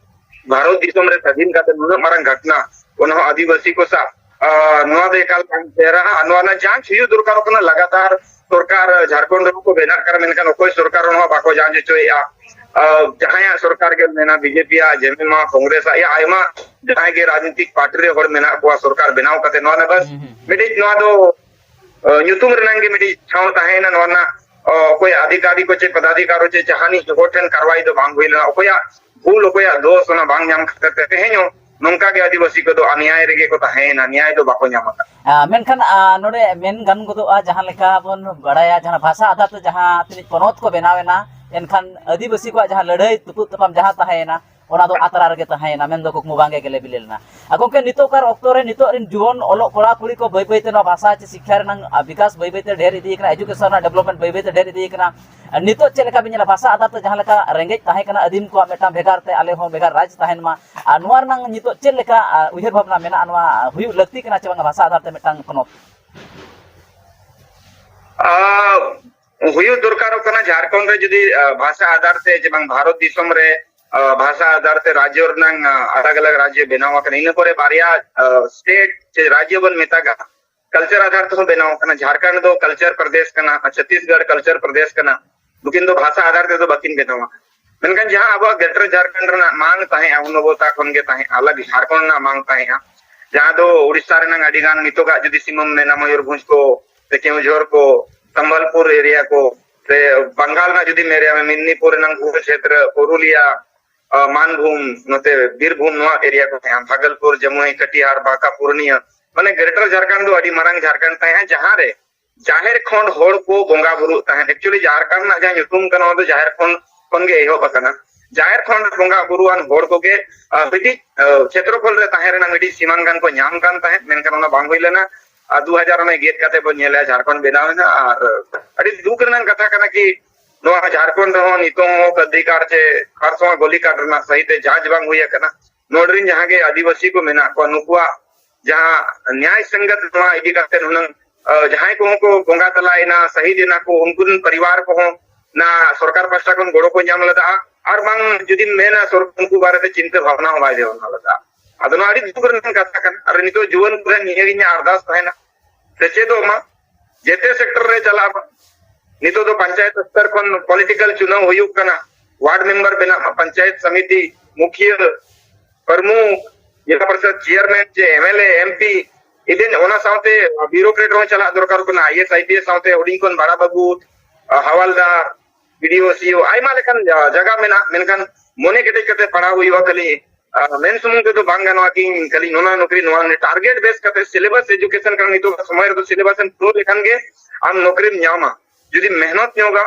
ᱵᱷᱟᱨᱚᱛ ᱫᱤᱥᱚᱢ ᱨᱮ ᱥᱟᱹᱫᱷᱤᱱ ᱠᱟᱛᱮ ᱱᱩᱱᱟᱹᱜ ᱢᱟᱨᱟᱝ ᱜᱷᱚᱴᱱᱟ, ᱚᱱᱟ ᱦᱚᱸ ᱟᱹᱫᱤᱵᱟᱹᱥᱤ ᱠᱚ ᱥᱟᱶ, ᱟ, ᱱᱚᱣᱟ ᱫᱚ ᱮᱠᱟᱞ ᱵᱟᱝ ᱪᱮᱦᱨᱟᱜᱼᱟ᱾ ᱱᱚᱣᱟ ᱨᱮᱱᱟᱜ ᱡᱟᱸᱪ ᱦᱩᱭᱩᱜ ᱫᱚᱨᱠᱟᱨᱚᱜ ᱠᱟᱱᱟ ᱞᱟᱜᱟᱛᱟᱨ᱾ ᱥᱚᱨᱠᱟᱨ ᱡᱷᱟᱲᱠᱷᱚᱸᱰ ᱨᱮᱦᱚᱸ ᱠᱚ ᱵᱮᱱᱟᱜ ᱠᱟᱱᱟ, ᱢᱮᱱᱠᱷᱟᱱ ᱚᱠᱚᱭ ᱥᱚᱨᱠᱟᱨ ᱚᱱᱟ ᱦᱚᱸ ᱵᱟᱠᱚ ᱡᱟᱸᱪ ᱦᱚᱪᱚᱭᱮᱫᱼᱟ᱾ ᱟ, ᱡᱟᱦᱟᱸᱭᱟᱜ ᱥᱚᱨᱠᱟᱨ ᱜᱮ ᱢᱮᱱᱟ, ᱵᱤᱡᱮᱯᱤ ᱭᱟᱜ, ᱡᱮᱢᱮᱢᱟ, ᱠᱚᱝᱜᱨᱮᱥ ᱟᱜ, ᱭᱟ ᱟᱭᱢᱟ ᱡᱟᱦᱟᱸᱭ ᱜᱮ ᱨᱟᱡᱽᱱᱤᱛᱤᱠ ᱯᱟᱨᱴᱤ ᱨᱮ ᱦᱚᱲ ᱢᱮᱱᱟᱜ ᱠᱚᱣᱟ, ᱥᱚᱨᱠᱟᱨ ᱵᱮᱱᱟᱣ ᱠᱟᱛᱮ ᱱᱚᱣᱟ ᱨᱮᱱᱟᱜ ᱵᱟᱥ ᱦᱩᱸ, ᱦᱩᱸ, ᱦᱩᱸ᱾ ᱢᱤᱫᱴᱤᱡ ᱱᱚᱣᱟ ᱫᱚ, ᱟ, ᱧᱩᱛᱩᱢ ᱨᱮᱱᱟᱜ ᱜᱮ ᱢᱤᱫᱴᱤᱡ ᱴᱷᱟᱶ ᱛᱟᱦᱮᱸᱭᱮᱱᱟ᱾ ᱱᱚᱣᱟ ᱨᱮᱱᱟᱜ ᱚᱠᱚᱭᱟᱜ ᱚᱫᱷᱤᱠᱟᱨᱤ ᱠᱚ ᱪᱮ ᱯᱚᱫᱟᱫᱷᱤᱠᱟᱨᱤ ᱠᱚ ᱪᱮ ᱡᱟᱦᱟᱱᱤᱡ ᱦᱚᱲ ᱴᱷᱮᱱ ᱠᱟᱨᱣᱟᱭ ᱫᱚ ᱵᱟᱝ ᱦᱩᱭ ᱞᱮᱱᱟ, ᱚᱠᱚᱭᱟᱜ ᱵᱷᱩᱞ, ᱚᱠᱚᱭᱟᱜ ᱫᱳᱥ, ᱚᱱᱟ ᱵᱟᱝ ᱧᱟᱢ ᱠᱷᱟᱹᱛᱤᱨ ᱛᱮ ᱛᱮᱦᱮᱧ ᱦᱚᱸ ᱱᱚᱝᱠᱟ ᱜᱮ ᱟᱹᱫᱤᱵᱟᱹᱥᱤ ᱠᱚᱫᱚ ᱚᱱᱭᱟᱭ ᱨᱮᱜᱮ ᱠᱚ ᱛᱟᱦᱮᱸᱭᱮᱱᱟ, ᱱᱮᱭᱟᱭ ᱫᱚ ᱵᱟᱠᱚ ᱧᱟᱢ ᱟᱠᱟᱫᱟ᱾ ᱟᱨ ᱢᱮᱱᱠᱷᱟᱱ, ᱟᱨ ᱱᱚᱰᱮ ᱢᱮᱱ ᱜᱟᱱ ᱜᱚᱫᱚᱜᱼᱟ, ᱡᱟᱦᱟᱸ ᱞᱮᱠᱟ ᱵᱚᱱ ᱵᱟᱲᱟᱭᱟ, ᱡᱟᱦᱟᱸ ᱵᱷᱟᱥᱟ ᱟᱫᱷᱟᱨ ᱛᱮ ᱡᱟᱦᱟᱸ ᱛᱤᱱᱟᱹᱜ ᱯᱚᱱᱚᱛ ᱠᱚ ᱵᱮᱱᱟᱣ ᱮᱱᱟ, ᱮᱱᱠᱷᱟᱱ ᱟᱹᱫᱤᱵᱟᱹᱥᱤ ᱠᱚᱣᱟᱜ ᱡᱟᱦᱟᱸ ᱞᱟᱹᱲᱦᱟᱹᱭ ᱛᱩᱯᱩᱫ ᱛᱟᱯᱟᱢ ᱡᱟᱦᱟᱸ ᱛᱟᱦᱮᱸᱭᱮᱱᱟ, ᱚᱱᱟ ᱫᱚ ᱟᱛᱨᱟ ᱨᱮᱜᱮ ᱛᱟᱦᱮᱸᱭᱮᱱᱟ, ᱢᱮᱱᱫᱚ ᱠᱩᱠᱢᱩ ᱵᱟᱝᱜᱮ ᱜᱮᱞᱮ ᱵᱤᱞᱤ ᱞᱮᱱᱟ᱾ ᱟᱨ ᱜᱚᱢᱠᱮ, ᱱᱤᱛᱚᱜ ᱠᱟᱨ ᱚᱠᱛᱚ ᱨᱮ ᱱᱤᱛᱚᱜ ᱨᱮᱱ ᱡᱩᱣᱟᱹᱱ ᱚᱞᱚᱜ ᱠᱚᱲᱟ ᱠᱩᱲᱤ ᱠᱚ ᱵᱟᱹᱭ ᱵᱟᱹᱭᱛᱮ ᱱᱚᱣᱟ ᱵᱷᱟᱥᱟ ᱪᱮ ᱥᱤᱠᱠᱷᱟ ᱨᱮᱱᱟᱜ, ᱟᱨ, ᱵᱤᱠᱟᱥ ᱵᱟᱹᱭ ᱵᱟᱹᱭᱛᱮ ᱰᱷᱮᱨ ᱤᱫᱤᱭ ᱠᱟᱱᱟ, education ᱨᱮᱱᱟᱜ development ᱵᱟᱹᱭ ᱵᱟᱹᱭᱛᱮ ᱰᱷᱮᱨ ᱤᱫᱤᱭ ᱠᱟᱱᱟ᱾ ᱟᱨ ᱱᱤᱛᱚᱜ ᱪᱮᱫ ᱞᱮᱠᱟ ᱵᱤᱱ ᱧᱮᱞᱟ, ᱵᱷᱟᱥᱟ ᱟᱫᱷᱟᱨ ᱛᱮ ᱡᱟᱦᱟᱸ ᱞᱮᱠᱟ ᱨᱮᱸᱜᱮᱡ ᱛᱟᱦᱮᱸ ᱠᱟᱱᱟ ᱟᱹᱫᱤᱢ ᱠᱚᱣᱟᱜ ᱢᱤᱫᱴᱟᱝ ᱵᱷᱮᱜᱟᱨ ᱛᱮ ᱟᱞᱮ ᱦᱚᱸ ᱵᱷᱮᱜᱟᱨ ᱨᱟᱡᱽ ᱛᱟᱦᱮᱱ ᱢᱟ, ᱟᱨ ᱱᱚᱣᱟ ᱨᱮᱱᱟᱝ ᱱᱤᱛᱚᱜ ᱪᱮᱫ ᱞᱮᱠᱟ, ᱟᱨ, ᱩᱭᱦᱟᱹᱨ ᱵᱷᱟᱵᱽᱱᱟ ᱢᱮᱱᱟᱜᱼᱟ, ᱱᱚᱣᱟ ᱦᱩᱭᱩᱜ ᱞᱟᱹᱠᱛᱤ ᱠᱟᱱᱟ ᱪᱮ ᱵᱟᱝ ᱵᱷᱟᱥᱟ ᱟᱫᱷᱟᱨ ᱛᱮ ᱢᱤᱫᱴᱟᱝ ᱯᱚᱱᱚᱛ? ᱟᱨ ᱦᱩᱭᱩᱜ ᱫᱚᱨᱠᱟᱨᱚᱜ ᱠᱟᱱᱟ, ᱡᱷᱟᱲᱠᱷᱚᱸᱰ ᱨᱮ ᱡᱩᱫᱤ, ᱟᱨ, ᱵᱷᱟᱥᱟ ᱟᱫᱷᱟᱨ ᱛᱮ ᱡᱮ ᱵᱟᱝ ᱵᱷᱟᱨᱚᱛ ᱫᱤᱥᱚᱢ ᱨᱮ, ᱟᱨ, ᱵᱷᱟᱥᱟ ᱟᱫᱷᱟᱨ ᱛᱮ ᱨᱟᱡᱽᱡᱚ ᱨᱮᱱᱟᱝ, ᱟᱨ, ᱟᱞᱟᱜᱽ ᱟᱞᱟᱜᱽ ᱨᱟᱡᱽᱡᱚ ᱵᱮᱱᱟᱣ ᱟᱠᱟᱱᱟ, ᱤᱱᱟᱹ ᱯᱚᱨᱮ ᱵᱟᱨᱭᱟ, ᱟᱨ, state ᱪᱮ ᱨᱟᱡᱽᱡᱚ ᱵᱚᱱ ᱢᱮᱛᱟᱜᱟ, culture ᱟᱫᱷᱟᱨ ᱛᱮᱦᱚᱸ ᱵᱮᱱᱟᱣ ᱟᱠᱟᱱᱟ᱾ ᱡᱷᱟᱲᱠᱷᱚᱸᱰ ᱫᱚ culture ᱯᱨᱚᱫᱮᱥ ᱠᱟᱱᱟ, ᱪᱷᱚᱛᱤᱥᱜᱚᱲ culture ᱯᱨᱚᱫᱮᱥ ᱠᱟᱱᱟ, ᱱᱩᱠᱤᱱ ᱫᱚ ᱵᱷᱟᱥᱟ ᱟᱫᱷᱟᱨ ᱛᱮᱫᱚ ᱵᱟᱹᱠᱤᱱ ᱵᱮᱱᱟᱣᱟ᱾ ᱢᱮᱱᱠᱷᱟᱱ ᱡᱟᱦᱟᱸ ᱟᱵᱚᱣᱟᱜ Greater ᱡᱷᱟᱲᱠᱷᱚᱸᱰ ᱨᱮᱱᱟᱜ ᱢᱟᱝ ᱛᱟᱦᱮᱸᱜᱼᱟ, ᱩᱱ ᱚᱵᱚᱥᱛᱟ ᱠᱷᱚᱱ ᱜᱮ ᱛᱟᱦᱮᱸᱜᱼᱟ, ᱟᱞᱟᱜᱽ ᱡᱷᱟᱲᱠᱷᱚᱸᱰ ᱨᱮᱱᱟᱜ ᱢᱟᱝ ᱛᱟᱦᱮᱸᱜᱼᱟ, ᱡᱟᱦᱟᱸ ᱫᱚ ᱩᱲᱤᱥᱥᱟ ᱨᱮᱱᱟᱜ ᱟᱹᱰᱤ ᱜᱟᱱ, ᱱᱤᱛᱚᱜᱟᱜ ᱡᱩᱫᱤ ᱥᱤᱢᱟᱹᱢ ᱢᱮᱱᱟ, ᱢᱚᱭᱩᱨᱵᱷᱚᱸᱡᱽ ᱠᱚ, ᱥᱮ ᱠᱮᱣᱡᱷᱚᱨ ᱠᱚ, ᱥᱚᱢᱵᱚᱞᱯᱩᱨ area ᱠᱚ, ᱥᱮ ᱵᱟᱝᱜᱟᱞ ᱨᱮᱱᱟᱜ ᱡᱩᱫᱤ ᱢᱮᱱᱟ, ᱢᱮᱫᱽᱱᱤᱯᱩᱨ ᱨᱮᱱᱟᱜ ᱠᱩᱨᱩᱠᱷᱮᱛᱨᱚ, ᱯᱩᱨᱩᱞᱤᱭᱟ, ᱟᱸ, ᱢᱟᱱᱵᱷᱩᱢ, ᱱᱚᱛᱮ ᱵᱤᱨᱵᱷᱩᱢ, ᱱᱚᱣᱟ area ᱠᱚ ᱛᱟᱦᱮᱸᱜᱼᱟ, ᱵᱷᱟᱜᱚᱞᱯᱩᱨ, ᱡᱟᱢᱩᱭ, ᱠᱟᱴᱤᱦᱟᱨ, ᱵᱟᱸᱠᱟ, ᱯᱩᱨᱱᱤᱭᱟ, ᱢᱟᱱᱮ Greater ᱡᱷᱟᱲᱠᱷᱚᱸᱰ ᱫᱚ ᱟᱹᱰᱤ ᱢᱟᱨᱟᱝ ᱡᱷᱟᱲᱠᱷᱚᱸᱰ ᱛᱟᱦᱮᱸᱜᱼᱟ, ᱡᱟᱦᱟᱸ ᱨᱮ ᱡᱟᱦᱮᱨ ᱠᱷᱚᱸᱰ ᱦᱚᱲ ᱠᱚ ᱵᱚᱸᱜᱟ ᱵᱩᱨᱩᱜ ᱛᱟᱦᱮᱸᱫ᱾ Actually, ᱡᱷᱟᱲᱠᱷᱚᱸᱰ ᱨᱮᱱᱟᱜ ᱡᱟᱦᱟᱸ ᱧᱩᱛᱩᱢ ᱠᱟᱱᱟ, ᱚᱱᱟ ᱫᱚ ᱡᱟᱦᱮᱨ ᱠᱷᱚᱸᱰ ᱠᱷᱚᱱ ᱜᱮ ᱮᱦᱚᱵ ᱟᱠᱟᱱᱟ᱾ ᱡᱟᱦᱮᱨ ᱠᱷᱚᱸᱰ ᱨᱮ ᱵᱚᱸᱜᱟ ᱵᱩᱨᱩᱣᱟᱱ ᱦᱚᱲ ᱠᱚᱜᱮ, ᱟᱸ, ᱢᱤᱫᱴᱤᱡ, ᱟᱸ, ᱠᱷᱮᱛᱨᱚᱯᱷᱚᱞ ᱨᱮ ᱛᱟᱦᱮᱸ ᱨᱮᱱᱟᱜ ᱢᱤᱫᱴᱤᱡ ᱥᱤᱢᱟᱝ ᱜᱟᱱ ᱠᱚ ᱧᱟᱢ ᱠᱟᱱ ᱛᱟᱦᱮᱸᱫ, ᱢᱮᱱᱠᱷᱟᱱ ᱚᱱᱟ ᱵᱟᱝ ᱦᱩᱭ ᱞᱮᱱᱟ᱾ ᱟᱨ ᱫᱩ ᱦᱟᱡᱟᱨ ᱚᱱᱮ ᱜᱮᱫ ᱠᱟᱛᱮ ᱵᱚᱱ ᱧᱮᱞᱮᱜᱼᱟ, ᱡᱷᱟᱲᱠᱷᱚᱸᱰ ᱵᱮᱱᱟᱣ ᱮᱱᱟ᱾ ᱟᱨ ᱟᱹᱰᱤ ᱫᱩᱠ ᱨᱮᱱᱟᱜ ᱠᱟᱛᱷᱟ ᱠᱟᱱᱟ ᱠᱤ, ᱱᱚᱣᱟ ᱡᱷᱟᱲᱠᱷᱚᱸᱰ ᱨᱮᱦᱚᱸ ᱱᱤᱛᱚᱝ ᱦᱚᱸ ᱚᱫᱷᱤᱠᱟᱨ ᱪᱮ ᱠᱷᱟᱨᱥᱚᱣᱟ ᱜᱚᱞᱤᱠᱟᱴ ᱨᱮᱱᱟᱜ ᱥᱟᱹᱦᱤ ᱛᱮ ᱡᱟᱸᱪ ᱵᱟᱝ ᱦᱩᱭ ᱟᱠᱟᱱᱟ᱾ ᱱᱚᱰᱮ ᱨᱮᱱ ᱡᱟᱦᱟᱸ ᱜᱮ ᱟᱹᱫᱤᱵᱟᱹᱥᱤ ᱠᱚ ᱢᱮᱱᱟᱜ ᱠᱚᱣᱟ, ᱱᱩᱠᱩᱣᱟᱜ ᱡᱟᱦᱟᱸ ᱱᱮᱭᱟᱭ ᱥᱚᱝᱜᱚᱛ ᱱᱚᱣᱟ ᱤᱫᱤ ᱠᱟᱛᱮ ᱦᱩᱱᱟᱹᱝ, ᱟᱸ, ᱡᱟᱦᱟᱸᱭ ᱠᱚᱦᱚᱸ ᱠᱚ ᱵᱚᱸᱜᱟ ᱛᱟᱞᱟᱭᱮᱱᱟ, ᱥᱟᱹᱦᱤᱫ ᱮᱱᱟ ᱠᱚ, ᱩᱱᱠᱩ ᱨᱮᱱ ᱯᱚᱨᱤᱵᱟᱨ ᱠᱚᱦᱚᱸ ᱱᱟ ᱥᱚᱨᱠᱟᱨ ᱯᱟᱦᱴᱟ ᱠᱷᱚᱱ ᱜᱚᱲᱚ ᱠᱚ ᱧᱟᱢ ᱞᱮᱫᱟ᱾ ᱟᱨ ᱵᱟᱝ ᱡᱩᱫᱤᱢ ᱢᱮᱱᱟ, ᱥᱚᱨᱠᱟᱨ ᱩᱱᱠᱩ ᱵᱟᱨᱮᱛᱮ ᱪᱤᱱᱛᱟᱹ ᱵᱷᱟᱵᱽᱱᱟ ᱦᱚᱸ ᱵᱟᱭ ᱵᱷᱟᱵᱽᱱᱟ ᱞᱮᱫᱟ᱾ ᱟᱫᱚ ᱱᱚᱣᱟ ᱟᱹᱰᱤ ᱫᱩᱠ ᱨᱮᱱᱟᱜ ᱠᱟᱛᱷᱟ ᱠᱟᱱᱟ᱾ ᱟᱨ ᱱᱤᱛᱚᱜ ᱡᱩᱣᱟᱹᱱ ᱠᱚᱨᱮ ᱱᱤᱭᱟᱹ ᱜᱮ ᱤᱧᱟᱹᱜ ᱟᱨᱫᱟᱥ ᱛᱟᱦᱮᱱᱟ, ᱥᱮᱪᱮᱫᱚᱜ ᱢᱟ, ᱡᱮᱛᱮ sector ᱨᱮ ᱪᱟᱞᱟᱜ ᱢᱟ᱾ ᱱᱤᱛᱚᱜ ᱫᱚ ᱯᱚᱧᱪᱟᱭᱮᱛ ᱥᱛᱚᱨ ᱠᱷᱚᱱ political ᱪᱩᱱᱟᱣ ᱦᱩᱭᱩᱜ ᱠᱟᱱᱟ, ward member ᱵᱮᱱᱟᱜ ᱢᱟ, ᱯᱚᱧᱪᱟᱭᱮᱛ ᱥᱚᱢᱤᱛᱤ ᱢᱩᱠᱷᱤᱭᱟᱹ, ᱯᱨᱚᱢᱩᱠᱷ, ᱡᱮᱞᱟ ᱯᱚᱨᱤᱥᱚᱫ chairman ᱪᱮ MLA, MP, even ᱚᱱᱟ ᱥᱟᱶᱛᱮ bureaucrat ᱦᱚᱸ ᱪᱟᱞᱟᱜ ᱫᱚᱨᱠᱟᱨ ᱠᱟᱱᱟ, IAS, IPS ᱥᱟᱶᱛᱮ ᱦᱩᱰᱤᱧ ᱠᱷᱚᱱ ᱵᱟᱲᱟ ᱵᱟᱹᱵᱩ, ᱦᱟᱣᱟᱞᱫᱟᱨ, ᱵᱤᱰᱤᱳ, ᱥᱤᱳ, ᱟᱭᱢᱟ ᱞᱮᱠᱟᱱ ᱡᱟ-, ᱡᱟᱭᱜᱟ ᱢᱮᱱᱟᱜᱼᱟ, ᱢᱮᱱᱠᱷᱟᱱ ᱢᱚᱱᱮ ᱠᱮᱴᱮᱡ ᱠᱟᱛᱮ ᱯᱟᱲᱦᱟᱣ ᱦᱩᱭᱩᱜᱼᱟ᱾ ᱠᱷᱟᱹᱞᱤ, ᱟ, ᱢᱮᱱ ᱥᱩᱢᱩᱝ ᱛᱮᱫᱚ ᱵᱟᱝ ᱜᱟᱱᱚᱜᱼᱟ ᱠᱤ ᱠᱷᱟᱹᱞᱤ ᱱᱚᱣᱟ ᱱᱚᱠᱨᱤ, ᱱᱚᱣᱟ ᱱᱚᱠᱨᱤ᱾ Target base ᱠᱟᱛᱮ syllabus education ᱠᱟᱱᱟ ᱱᱤᱛᱚᱜ ᱥᱚᱢᱚᱭ ᱨᱮᱫᱚ, syllabus ᱮᱢ ᱯᱩᱨᱟᱹᱣ ᱞᱮᱠᱷᱟᱱ ᱜᱮ ᱟᱢ ᱱᱚᱠᱨᱤᱢ ᱧᱟᱢᱟ᱾ ᱡᱩᱫᱤ ᱢᱮᱦᱱᱚᱛ ᱧᱚᱜᱟ,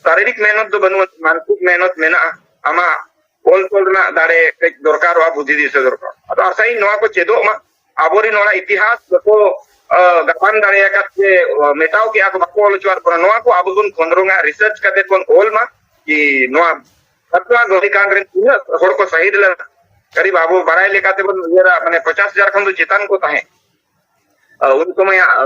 ᱥᱟᱨᱤᱨᱤᱠ ᱢᱮᱦᱱᱚᱛ ᱫᱚ ᱵᱟᱹᱱᱩᱜᱼᱟ, ᱢᱟᱱᱥᱤᱠ ᱢᱮᱦᱱᱚᱛ ᱢᱮᱱᱟᱜᱼᱟ, ᱟᱢᱟᱜ ᱚᱞ ᱛᱚᱞ ᱨᱮᱱᱟᱜ ᱫᱟᱲᱮ ᱠᱟᱹᱡ ᱫᱚᱨᱠᱟᱨᱚᱜᱼᱟ, ᱵᱩᱫᱷᱤ ᱫᱤᱥᱟᱹ ᱫᱚᱨᱠᱟᱨ᱾ ᱟᱫᱚ ᱟᱥᱟᱭᱟᱹᱧ ᱱᱚᱣᱟ ᱠᱚ ᱪᱮᱫᱚᱜ ᱢᱟ᱾ ᱟᱵᱚᱨᱮᱱ ᱱᱚᱣᱟ ᱤᱛᱤᱦᱟᱥ ᱵᱟᱠᱚ, ᱟ, ᱜᱟᱵᱟᱱ ᱫᱟᱲᱮ ᱟᱠᱟᱫ ᱛᱮ, ᱟ, ᱢᱮᱴᱟᱣ ᱠᱮᱜᱼᱟ ᱠᱚ, ᱵᱟᱠᱚ ᱚᱞ ᱦᱚᱪᱚᱣᱟᱫ ᱵᱚᱱᱟ᱾ ᱱᱚᱣᱟ ᱠᱚ ᱟᱵᱚ ᱵᱚᱱ ᱠᱷᱚᱸᱫᱽᱨᱚᱝᱟ, research ᱠᱟᱛᱮ ᱵᱚᱱ ᱚᱞ ᱢᱟ᱾ ᱠᱤ ᱱᱚᱣᱟ ᱯᱷᱟᱛᱩᱣᱟ ᱜᱚᱞᱤᱠᱟᱱᱰ ᱨᱮᱱ ᱛᱤᱱᱟᱹᱜ ᱦᱚᱲ ᱠᱚ ᱥᱟᱹᱦᱤᱫ ᱞᱮᱱᱟ? ᱠᱟᱹᱨᱤᱵ ᱟᱵᱚ ᱵᱟᱲᱟᱭ ᱞᱮᱠᱟ ᱛᱮᱵᱚᱱ ᱩᱭᱦᱟᱹᱨᱟ, ᱢᱟᱱᱮ, ᱯᱚᱪᱟᱥ ᱦᱟᱡᱟᱨ ᱠᱷᱚᱱ ᱫᱚ ᱪᱮᱛᱟᱱ ᱠᱚ ᱛᱟᱦᱮᱸ᱾ ᱟ, ᱩᱱ ᱥᱚᱢᱚᱭᱟᱜ, ᱟ,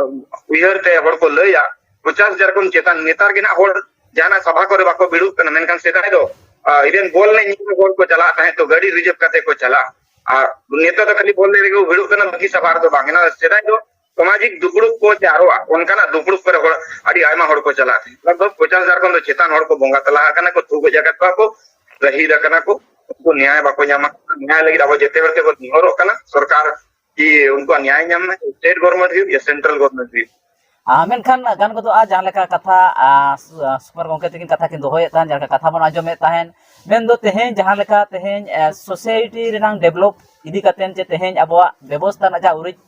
ᱩᱭᱦᱟᱹᱨ ᱛᱮ ᱦᱚᱲ ᱠᱚ ᱞᱟᱹᱭᱟ, ᱯᱚᱪᱟᱥ ᱦᱟᱡᱟᱨ ᱠᱷᱚᱱ ᱪᱮᱛᱟᱱ᱾ ᱱᱮᱛᱟᱨ ᱜᱮ ᱱᱟᱜ ᱦᱚᱲ ᱡᱟᱦᱟᱱᱟᱜ ᱥᱟᱵᱷᱟ ᱠᱚᱨᱮ ᱵᱟᱠᱚ ᱵᱷᱤᱲᱩᱜ ᱠᱟᱱᱟ, ᱢᱮᱱᱠᱷᱟᱱ ᱥᱮᱫᱟᱭ ᱫᱚ, ᱟ, even ᱵᱚᱞ ᱮᱱᱮᱡ ᱧᱮᱞ ᱦᱚᱲ ᱠᱚ ᱪᱟᱞᱟᱜ ᱛᱟᱦᱮᱸᱫ, ᱛᱚ ᱜᱟᱹᱰᱤ reserve ᱠᱟᱛᱮ ᱠᱚ ᱪᱟᱞᱟᱜᱼᱟ᱾ ᱟᱨ ᱱᱮᱛᱟᱨ ᱫᱚ ᱠᱷᱟᱹᱞᱤ ᱵᱚᱞ ᱮᱱᱮᱡ ᱨᱮᱜᱮ ᱠᱚ ᱵᱷᱤᱲᱩᱜ ᱠᱟᱱᱟ, ᱵᱟᱹᱠᱤ ᱥᱟᱵᱷᱟ ᱨᱮᱫᱚ ᱵᱟᱝ᱾ ᱮᱱᱟ ᱥᱮᱫᱟᱭ ᱫᱚ ᱥᱟᱢᱟᱡᱤᱠ ᱫᱩᱯᱲᱩᱵ ᱠᱚ ᱪᱮ ᱟᱨᱚ ᱚᱱᱠᱟᱱᱟᱜ ᱫᱩᱯᱲᱩᱵ ᱠᱚᱨᱮ ᱦᱚᱲ, ᱟᱹᱰᱤ ᱟᱭᱢᱟ ᱦᱚᱲ ᱠᱚ ᱪᱟᱞᱟᱜ ᱛᱟᱦᱮᱸᱫ᱾ ᱞᱟᱜᱽ ᱵᱷᱟᱜᱽ ᱯᱚᱪᱟᱥ ᱦᱟᱡᱟᱨ ᱠᱷᱚᱱ ᱫᱚ ᱪᱮᱛᱟᱱ ᱦᱚᱲ ᱠᱚ ᱵᱚᱸᱜᱟ ᱛᱟᱞᱟ ᱟᱠᱟᱱᱟ ᱠᱚ, ᱛᱩ ᱜᱚᱡ ᱟᱠᱟᱫ ᱠᱚᱣᱟ ᱠᱚ, ᱥᱟᱹᱦᱤᱫ ᱟᱠᱟᱱᱟ ᱠᱚ, ᱩᱱᱠᱩ ᱱᱮᱭᱟᱭ ᱵᱟᱠᱚ ᱧᱟᱢᱟ᱾ ᱱᱮᱭᱟᱭ ᱞᱟᱹᱜᱤᱫ ᱟᱵᱚ ᱡᱮᱛᱮ ᱦᱚᱲ ᱛᱮᱵᱚᱱ ᱱᱮᱦᱚᱨᱚᱜ ᱠᱟᱱᱟ, ᱥᱚᱨᱠᱟᱨ ᱠᱤ ᱩᱱᱠᱩᱣᱟᱜ ᱱᱮᱭᱟᱭ ᱧᱟᱢ ᱢᱟ, state government ᱦᱩᱭᱩᱜ ᱭᱟ central government ᱦᱩᱭᱩᱜ᱾ ᱟᱨ ᱢᱮᱱᱠᱷᱟᱱ ᱜᱟᱱ ᱜᱚᱫᱚᱜᱼᱟ, ᱡᱟᱦᱟᱸ ᱞᱮᱠᱟ ᱠᱟᱛᱷᱟ, ᱟᱨ ᱥᱩ-, ᱟᱨ ᱥᱩᱠᱩᱢᱟᱨ ᱜᱚᱢᱠᱮ ᱛᱟᱹᱠᱤᱱ ᱠᱟᱛᱷᱟ ᱠᱤᱱ ᱫᱚᱦᱚᱭᱮᱫ ᱛᱟᱦᱮᱸᱫ, ᱡᱟᱦᱟᱸ ᱞᱮᱠᱟ ᱠᱟᱛᱷᱟ ᱵᱚᱱ ᱟᱸᱡᱚᱢᱮᱫ ᱛᱟᱦᱮᱸᱫ, ᱢᱮᱱᱫᱚ ᱛᱮᱦᱮᱧ ᱡᱟᱦᱟᱸ ᱞᱮᱠᱟ ᱛᱮᱦᱮᱧ, ᱮ, society ᱨᱮᱱᱟᱝ develop ᱤᱫᱤ ᱠᱟᱛᱮᱫ ᱡᱮ ᱛᱮᱦᱮᱧ ᱟᱵᱚᱣᱟᱜ ᱵᱮᱵᱚᱥᱛᱷᱟ ᱨᱮᱱᱟᱜ ᱡᱟᱦᱟᱸ ᱩᱨᱤᱡ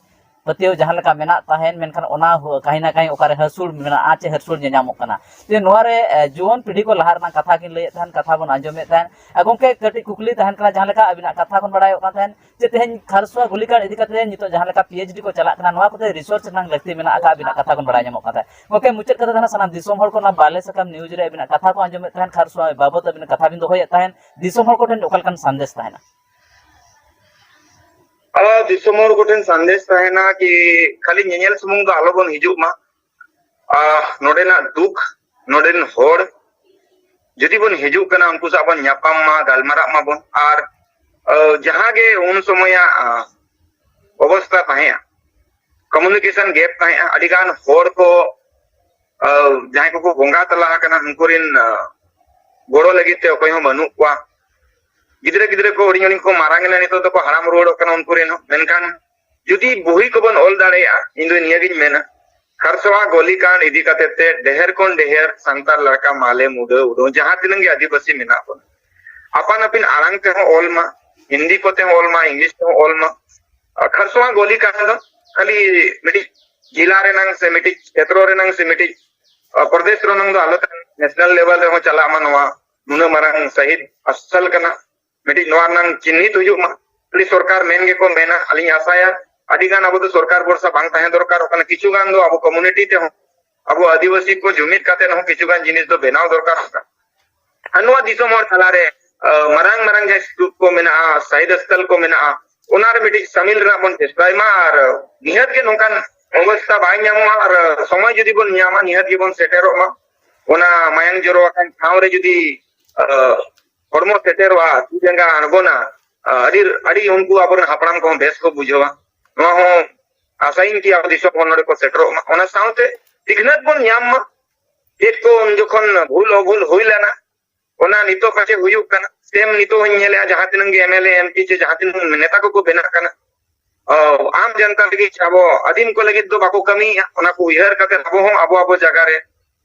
ᱯᱟᱹᱛᱭᱟᱹᱣ ᱡᱟᱦᱟᱸ ᱞᱮᱠᱟ ᱢᱮᱱᱟᱜ ᱛᱟᱦᱮᱸᱫ, ᱢᱮᱱᱠᱷᱟᱱ ᱚᱱᱟ ᱦᱚ-, ᱠᱟᱹᱦᱤ ᱱᱟ ᱠᱟᱹᱦᱤ ᱚᱠᱟᱨᱮ ᱦᱟᱹᱥᱩᱲ ᱢᱮᱱᱟᱜᱼᱟ ᱪᱮ ᱦᱟᱹᱥᱩᱲ ᱧᱮᱧᱟᱢᱚᱜ ᱠᱟᱱᱟ᱾ ᱡᱮ ᱱᱚᱣᱟ ᱨᱮ, ᱮ, ᱡᱩᱣᱟᱹᱱ ᱯᱤᱲᱦᱤ ᱠᱚ ᱞᱟᱦᱟ ᱨᱮᱱᱟᱜ ᱠᱟᱛᱷᱟ ᱠᱤᱱ ᱞᱟᱹᱭᱮᱫ ᱛᱟᱦᱮᱸᱫ, ᱠᱟᱛᱷᱟ ᱵᱚᱱ ᱟᱸᱡᱚᱢᱮᱫ ᱛᱟᱦᱮᱸᱫ᱾ ᱟᱨ ᱜᱚᱢᱠᱮ, ᱠᱟᱹᱴᱤᱡ ᱠᱩᱠᱞᱤ ᱛᱟᱦᱮᱱ ᱠᱟᱱᱟ, ᱡᱟᱦᱟᱸ ᱞᱮᱠᱟ ᱟᱹᱵᱤᱱᱟᱜ ᱠᱟᱛᱷᱟ ᱠᱷᱚᱱ ᱵᱟᱲᱟᱭᱚᱜ ᱠᱟᱱ ᱛᱟᱦᱮᱸᱫ ᱡᱮ ᱛᱮᱦᱮᱧ ᱠᱷᱟᱨᱥᱚᱣᱟ ᱜᱩᱞᱤᱠᱟᱸᱰ ᱤᱫᱤ ᱠᱟᱛᱮ ᱱᱤᱛᱚᱜ ᱡᱟᱦᱟᱸ ᱞᱮᱠᱟ PhD ᱠᱚ ᱪᱟᱞᱟᱜ ᱠᱟᱱᱟ, ᱱᱚᱣᱟ ᱠᱚᱛᱮ research ᱨᱮᱱᱟᱜ ᱞᱟᱹᱠᱛᱤ ᱢᱮᱱᱟᱜ ᱟᱠᱟᱫ ᱟᱹᱵᱤᱱᱟᱜ ᱠᱟᱛᱷᱟ ᱠᱷᱚᱱ ᱵᱟᱲᱟᱭ ᱧᱟᱢᱚᱜ ᱠᱟᱱ ᱛᱟᱦᱮᱸᱫ᱾ ᱜᱚᱢᱠᱮ, ᱢᱩᱪᱟᱹᱫ ᱠᱟᱛᱷᱟ ᱫᱚ ᱦᱟᱸᱜ ᱥᱟᱱᱟᱢ ᱫᱤᱥᱚᱢ ᱦᱚᱲ ᱠᱚ ᱚᱱᱟ ᱵᱟᱞᱮ ᱥᱟᱠᱟᱢ news ᱨᱮ ᱟᱹᱵᱤᱱᱟᱜ ᱠᱟᱛᱷᱟ ᱠᱚ ᱟᱸᱡᱚᱢᱮᱫ ᱛᱟᱦᱮᱸᱫ, ᱠᱷᱟᱨᱥᱚᱣᱟ ᱵᱟᱵᱚᱛ ᱟᱹᱵᱤᱱᱟᱜ ᱠᱟᱛᱷᱟ ᱵᱤᱱ ᱫᱚᱦᱚᱭᱮᱫ ᱛᱟᱦᱮᱸᱫ, ᱫᱤᱥᱚᱢ ᱦᱚᱲ ᱠᱚᱴᱷᱮᱱ ᱚᱠᱟ ᱞᱮᱠᱟᱱ ᱥᱟᱸᱫᱮᱥ ᱛᱟᱦᱮᱱᱟ? ᱟᱨ ᱫᱤᱥᱚᱢ ᱦᱚᱲ ᱠᱚᱴᱷᱮᱱ ᱥᱟᱸᱫᱮᱥ ᱛᱟᱦᱮᱱᱟ ᱠᱤ ᱠᱷᱟᱹᱞᱤ ᱧᱮᱧᱮᱞ ᱥᱩᱢᱩᱝ ᱫᱚ ᱟᱞᱚᱵᱚᱱ ᱦᱤᱡᱩᱜ ᱢᱟ᱾ ᱟᱨ ᱱᱚᱰᱮᱱᱟᱜ ᱫᱩᱠ, ᱱᱚᱰᱮᱱ ᱦᱚᱲ ᱡᱩᱫᱤ ᱵᱚᱱ ᱦᱤᱡᱩᱜ ᱠᱟᱱᱟ, ᱩᱱᱠᱩ ᱥᱟᱶ ᱵᱚᱱ ᱧᱟᱯᱟᱢ ᱢᱟ, ᱜᱟᱞᱢᱟᱨᱟᱜ ᱢᱟᱵᱚᱱ᱾ ᱟᱨ, ᱟ, ᱡᱟᱦᱟᱸ ᱜᱮ ᱩᱱ ᱥᱚᱢᱚᱭᱟᱜ, ᱟ, ᱚᱵᱚᱥᱛᱟ ᱛᱟᱦᱮᱸᱜᱼᱟ, communication gap ᱛᱟᱦᱮᱸᱜᱼᱟ, ᱟᱹᱰᱤ ᱜᱟᱱ ᱦᱚᱲ ᱠᱚ, ᱟ, ᱡᱟᱦᱟᱸᱭ ᱠᱚᱠᱚ ᱵᱚᱸᱜᱟ ᱛᱟᱞᱟ ᱟᱠᱟᱱᱟ, ᱩᱱᱠᱩ ᱨᱮᱱ, ᱟ, ᱜᱚᱲᱚ ᱞᱟᱹᱜᱤᱫ ᱛᱮ ᱚᱠᱚᱭ ᱦᱚᱸ ᱵᱟᱹᱱᱩᱜ ᱠᱚᱣᱟ᱾ ᱜᱤᱫᱽᱨᱟᱹ ᱜᱤᱫᱽᱨᱟᱹ ᱠᱚ ᱦᱩᱰᱤᱧ ᱦᱩᱰᱤᱧ ᱠᱚ ᱢᱟᱨᱟᱝ ᱮᱱᱟ, ᱱᱤᱛᱚᱜ ᱫᱚᱠᱚ ᱦᱟᱲᱟᱢ ᱨᱩᱣᱟᱹᱲᱚᱜ ᱠᱟᱱᱟ ᱩᱱᱠᱩ ᱨᱮᱱ ᱦᱚᱸ᱾ ᱢᱮᱱᱠᱷᱟᱱ ᱡᱩᱫᱤ ᱵᱩᱦᱤ ᱠᱚᱵᱚᱱ ᱚᱞ ᱫᱟᱲᱮᱭᱟᱜᱼᱟ, ᱤᱧ ᱫᱚ ᱱᱤᱭᱟᱹᱜᱤᱧ ᱢᱮᱱᱟ, ᱠᱷᱟᱨᱥᱚᱣᱟ ᱜᱚᱞᱤ ᱠᱟᱱᱰ ᱤᱫᱤ ᱠᱟᱛᱮ ᱛᱮ ᱰᱷᱮᱨ ᱠᱷᱚᱱ ᱰᱷᱮᱨ ᱥᱟᱱᱛᱟᱲ ᱞᱟᱲᱠᱟ ᱢᱟᱞᱮ ᱢᱩᱰᱟᱹ ᱩᱰᱟᱹᱣ ᱡᱟᱦᱟᱸ ᱛᱤᱱᱟᱹᱜ ᱜᱮ ᱟᱹᱫᱤᱵᱟᱹᱥᱤ ᱢᱮᱱᱟᱜ ᱵᱚᱱᱟ, ᱟᱯᱟᱱ ᱟᱹᱯᱤᱱ ᱟᱲᱟᱝ ᱛᱮᱦᱚᱸ ᱚᱞ ᱢᱟ, ᱦᱤᱱᱫᱤ ᱠᱚᱛᱮ ᱦᱚᱸ ᱚᱞ ᱢᱟ, ᱤᱝᱞᱤᱥ ᱛᱮᱦᱚᱸ ᱚᱞ ᱢᱟ᱾ ᱟᱨ ᱠᱷᱟᱨᱥᱚᱣᱟ ᱜᱚᱞᱤ ᱠᱟᱱᱰ ᱫᱚ ᱠᱷᱟᱹᱞᱤ ᱢᱤᱫᱴᱤᱡ ᱡᱮᱞᱟ ᱨᱮᱱᱟᱝ ᱥᱮ ᱢᱤᱫᱴᱤᱡ ᱠᱷᱮᱛᱨᱚ ᱨᱮᱱᱟᱝ ᱥᱮ ᱢᱤᱫᱴᱤᱡ, ᱟ, ᱯᱨᱚᱫᱮᱥ ᱨᱮᱱᱟᱝ ᱫᱚ ᱟᱞᱚ ᱛᱟᱦᱮᱱ, ᱱᱮᱥᱱᱟᱞ ᱞᱮᱵᱮᱞ ᱨᱮᱦᱚᱸ ᱪᱟᱞᱟᱜ ᱢᱟ᱾ ᱱᱚᱣᱟ ᱱᱩᱱᱟᱹᱜ ᱢᱟᱨᱟᱝ ᱥᱟᱹᱦᱤᱫ ᱟᱥᱛᱷᱟᱞ ᱠᱟᱱᱟ, ᱢᱤᱫᱴᱤᱡ ᱱᱚᱣᱟ ᱨᱮᱱᱟᱝ ᱪᱤᱱᱦᱤᱛ ᱦᱩᱭᱩᱜ ᱢᱟ᱾ ᱠᱷᱟᱹᱞᱤ ᱥᱚᱨᱠᱟᱨ ᱢᱮᱱ ᱜᱮᱠᱚ ᱢᱮᱱᱟ, ᱟᱹᱞᱤᱧ ᱟᱥᱟᱭᱟ ᱟᱹᱰᱤ ᱜᱟᱱ ᱟᱵᱚ ᱫᱚ ᱥᱚᱨᱠᱟᱨ ᱵᱷᱚᱨᱥᱟ ᱵᱟᱝ ᱛᱟᱦᱮᱸ ᱫᱚᱨᱠᱟᱨᱚᱜ ᱠᱟᱱᱟ᱾ ᱠᱤᱪᱷᱩ ᱜᱟᱱ ᱫᱚ ᱟᱵᱚ ᱠᱚᱢᱩᱱᱤᱴᱤ ᱛᱮᱦᱚᱸ, ᱟᱵᱚ ᱟᱹᱫᱤᱵᱟᱹᱥᱤ ᱠᱚ ᱡᱩᱢᱤᱫ ᱠᱟᱛᱮ ᱦᱚᱸ ᱠᱤᱪᱷᱩ ᱜᱟᱱ ᱡᱤᱱᱤᱥ ᱫᱚ ᱵᱮᱱᱟᱣ ᱫᱚᱨᱠᱟᱨᱚᱜ ᱠᱟᱱᱟ᱾ ᱟᱨ ᱱᱚᱣᱟ ᱫᱤᱥᱚᱢ ᱦᱚᱲ ᱛᱟᱞᱟᱨᱮ, ᱟ, ᱢᱟᱨᱟᱝ ᱢᱟᱨᱟᱝ ᱡᱟᱦᱟᱸ ᱥᱛᱩᱯ ᱠᱚ ᱢᱮᱱᱟᱜᱼᱟ, ᱥᱟᱦᱤᱫ ᱥᱛᱷᱚᱞ ᱠᱚ ᱢᱮᱱᱟᱜᱼᱟ, ᱚᱱᱟᱨᱮ ᱢᱤᱫᱴᱤᱡ ᱥᱟᱢᱤᱞ ᱨᱮᱱᱟᱜ ᱵᱚᱱ ᱪᱮᱥᱴᱟᱭ ᱢᱟ᱾ ᱟᱨ ᱱᱤᱦᱟᱹᱛ ᱜᱮ ᱱᱚᱝᱠᱟᱱ ᱚᱵᱚᱥᱛᱷᱟ ᱵᱟᱭ ᱧᱟᱢᱚᱜᱼᱟ, ᱟᱨ ᱥᱚᱢᱚᱭ ᱡᱩᱫᱤ ᱵᱚᱱ ᱧᱟᱢᱟ, ᱱᱤᱦᱟᱹᱛ ᱜᱮᱵᱚᱱ ᱥᱮᱴᱮᱨᱚᱜ ᱢᱟ᱾ ᱚᱱᱟ ᱢᱟᱭᱟᱝ ᱡᱚᱨᱚ ᱟᱠᱟᱱ ᱴᱷᱟᱶ ᱨᱮ ᱡᱩᱫᱤ, ᱟ, ᱦᱚᱲᱢᱚ ᱥᱮᱴᱮᱨᱚᱜᱼᱟ, ᱛᱤ ᱡᱟᱸᱜᱟ ᱟᱬᱜᱚᱱᱟ, ᱟ, ᱟᱹᱰᱤ, ᱟᱹᱰᱤ ᱩᱱᱠᱩ ᱟᱵᱚᱨᱮᱱ ᱦᱟᱯᱲᱟᱢ ᱠᱚᱦᱚᱸ ᱵᱮᱥ ᱠᱚ ᱵᱩᱡᱷᱟᱹᱣᱟ᱾ ᱱᱚᱣᱟ ᱦᱚᱸ ᱟᱥᱟᱭᱟᱹᱧ ᱠᱤ ᱟᱵᱚ ᱫᱤᱥᱚᱢ ᱦᱚᱲ ᱱᱚᱰᱮ ᱠᱚ ᱥᱮᱴᱮᱨᱚᱜ ᱢᱟ᱾ ᱚᱱᱟ ᱥᱟᱶᱛᱮ ᱥᱤᱠᱷᱱᱟᱹᱛ ᱵᱚᱱ ᱧᱟᱢ ᱢᱟ᱾ ᱪᱮᱫ ᱠᱚ ᱩᱱ ᱡᱚᱠᱷᱚᱱ ᱵᱷᱩᱞ ᱚᱵᱷᱩᱞ ᱦᱩᱭ ᱞᱮᱱᱟ, ᱚᱱᱟ ᱱᱤᱛᱚᱜ ᱯᱟᱪᱮ ᱦᱩᱭᱩᱜ ᱠᱟᱱᱟ᱾ ᱥᱮᱢ ᱱᱤᱛᱚᱜ ᱦᱚᱸᱧ ᱧᱮᱞᱮᱜᱼᱟ, ᱡᱟᱦᱟᱸ ᱛᱤᱱᱟᱹᱜ ᱜᱮ M L A, M P ᱪᱮ ᱡᱟᱦᱟᱸ ᱛᱤᱱᱟᱹᱜ ᱱᱮᱛᱟ ᱠᱚᱠᱚ ᱵᱮᱱᱟᱜ ᱠᱟᱱᱟ, ᱚ, ᱟᱢ ᱡᱚᱱᱛᱟ ᱞᱟᱹᱜᱤᱫ, ᱟᱵᱚ ᱟᱹᱫᱤᱢ ᱠᱚ ᱞᱟᱹᱜᱤᱫ ᱫᱚ ᱵᱟᱠᱚ ᱠᱟᱹᱢᱤᱭᱮᱫᱼᱟ᱾ ᱚᱱᱟ ᱠᱚ ᱩᱭᱦᱟᱹᱨ ᱠᱟᱛᱮ ᱟᱵᱚ ᱦᱚᱸ ᱟᱵᱚ ᱟᱵᱚ ᱡᱟᱭᱜᱟ ᱨᱮ,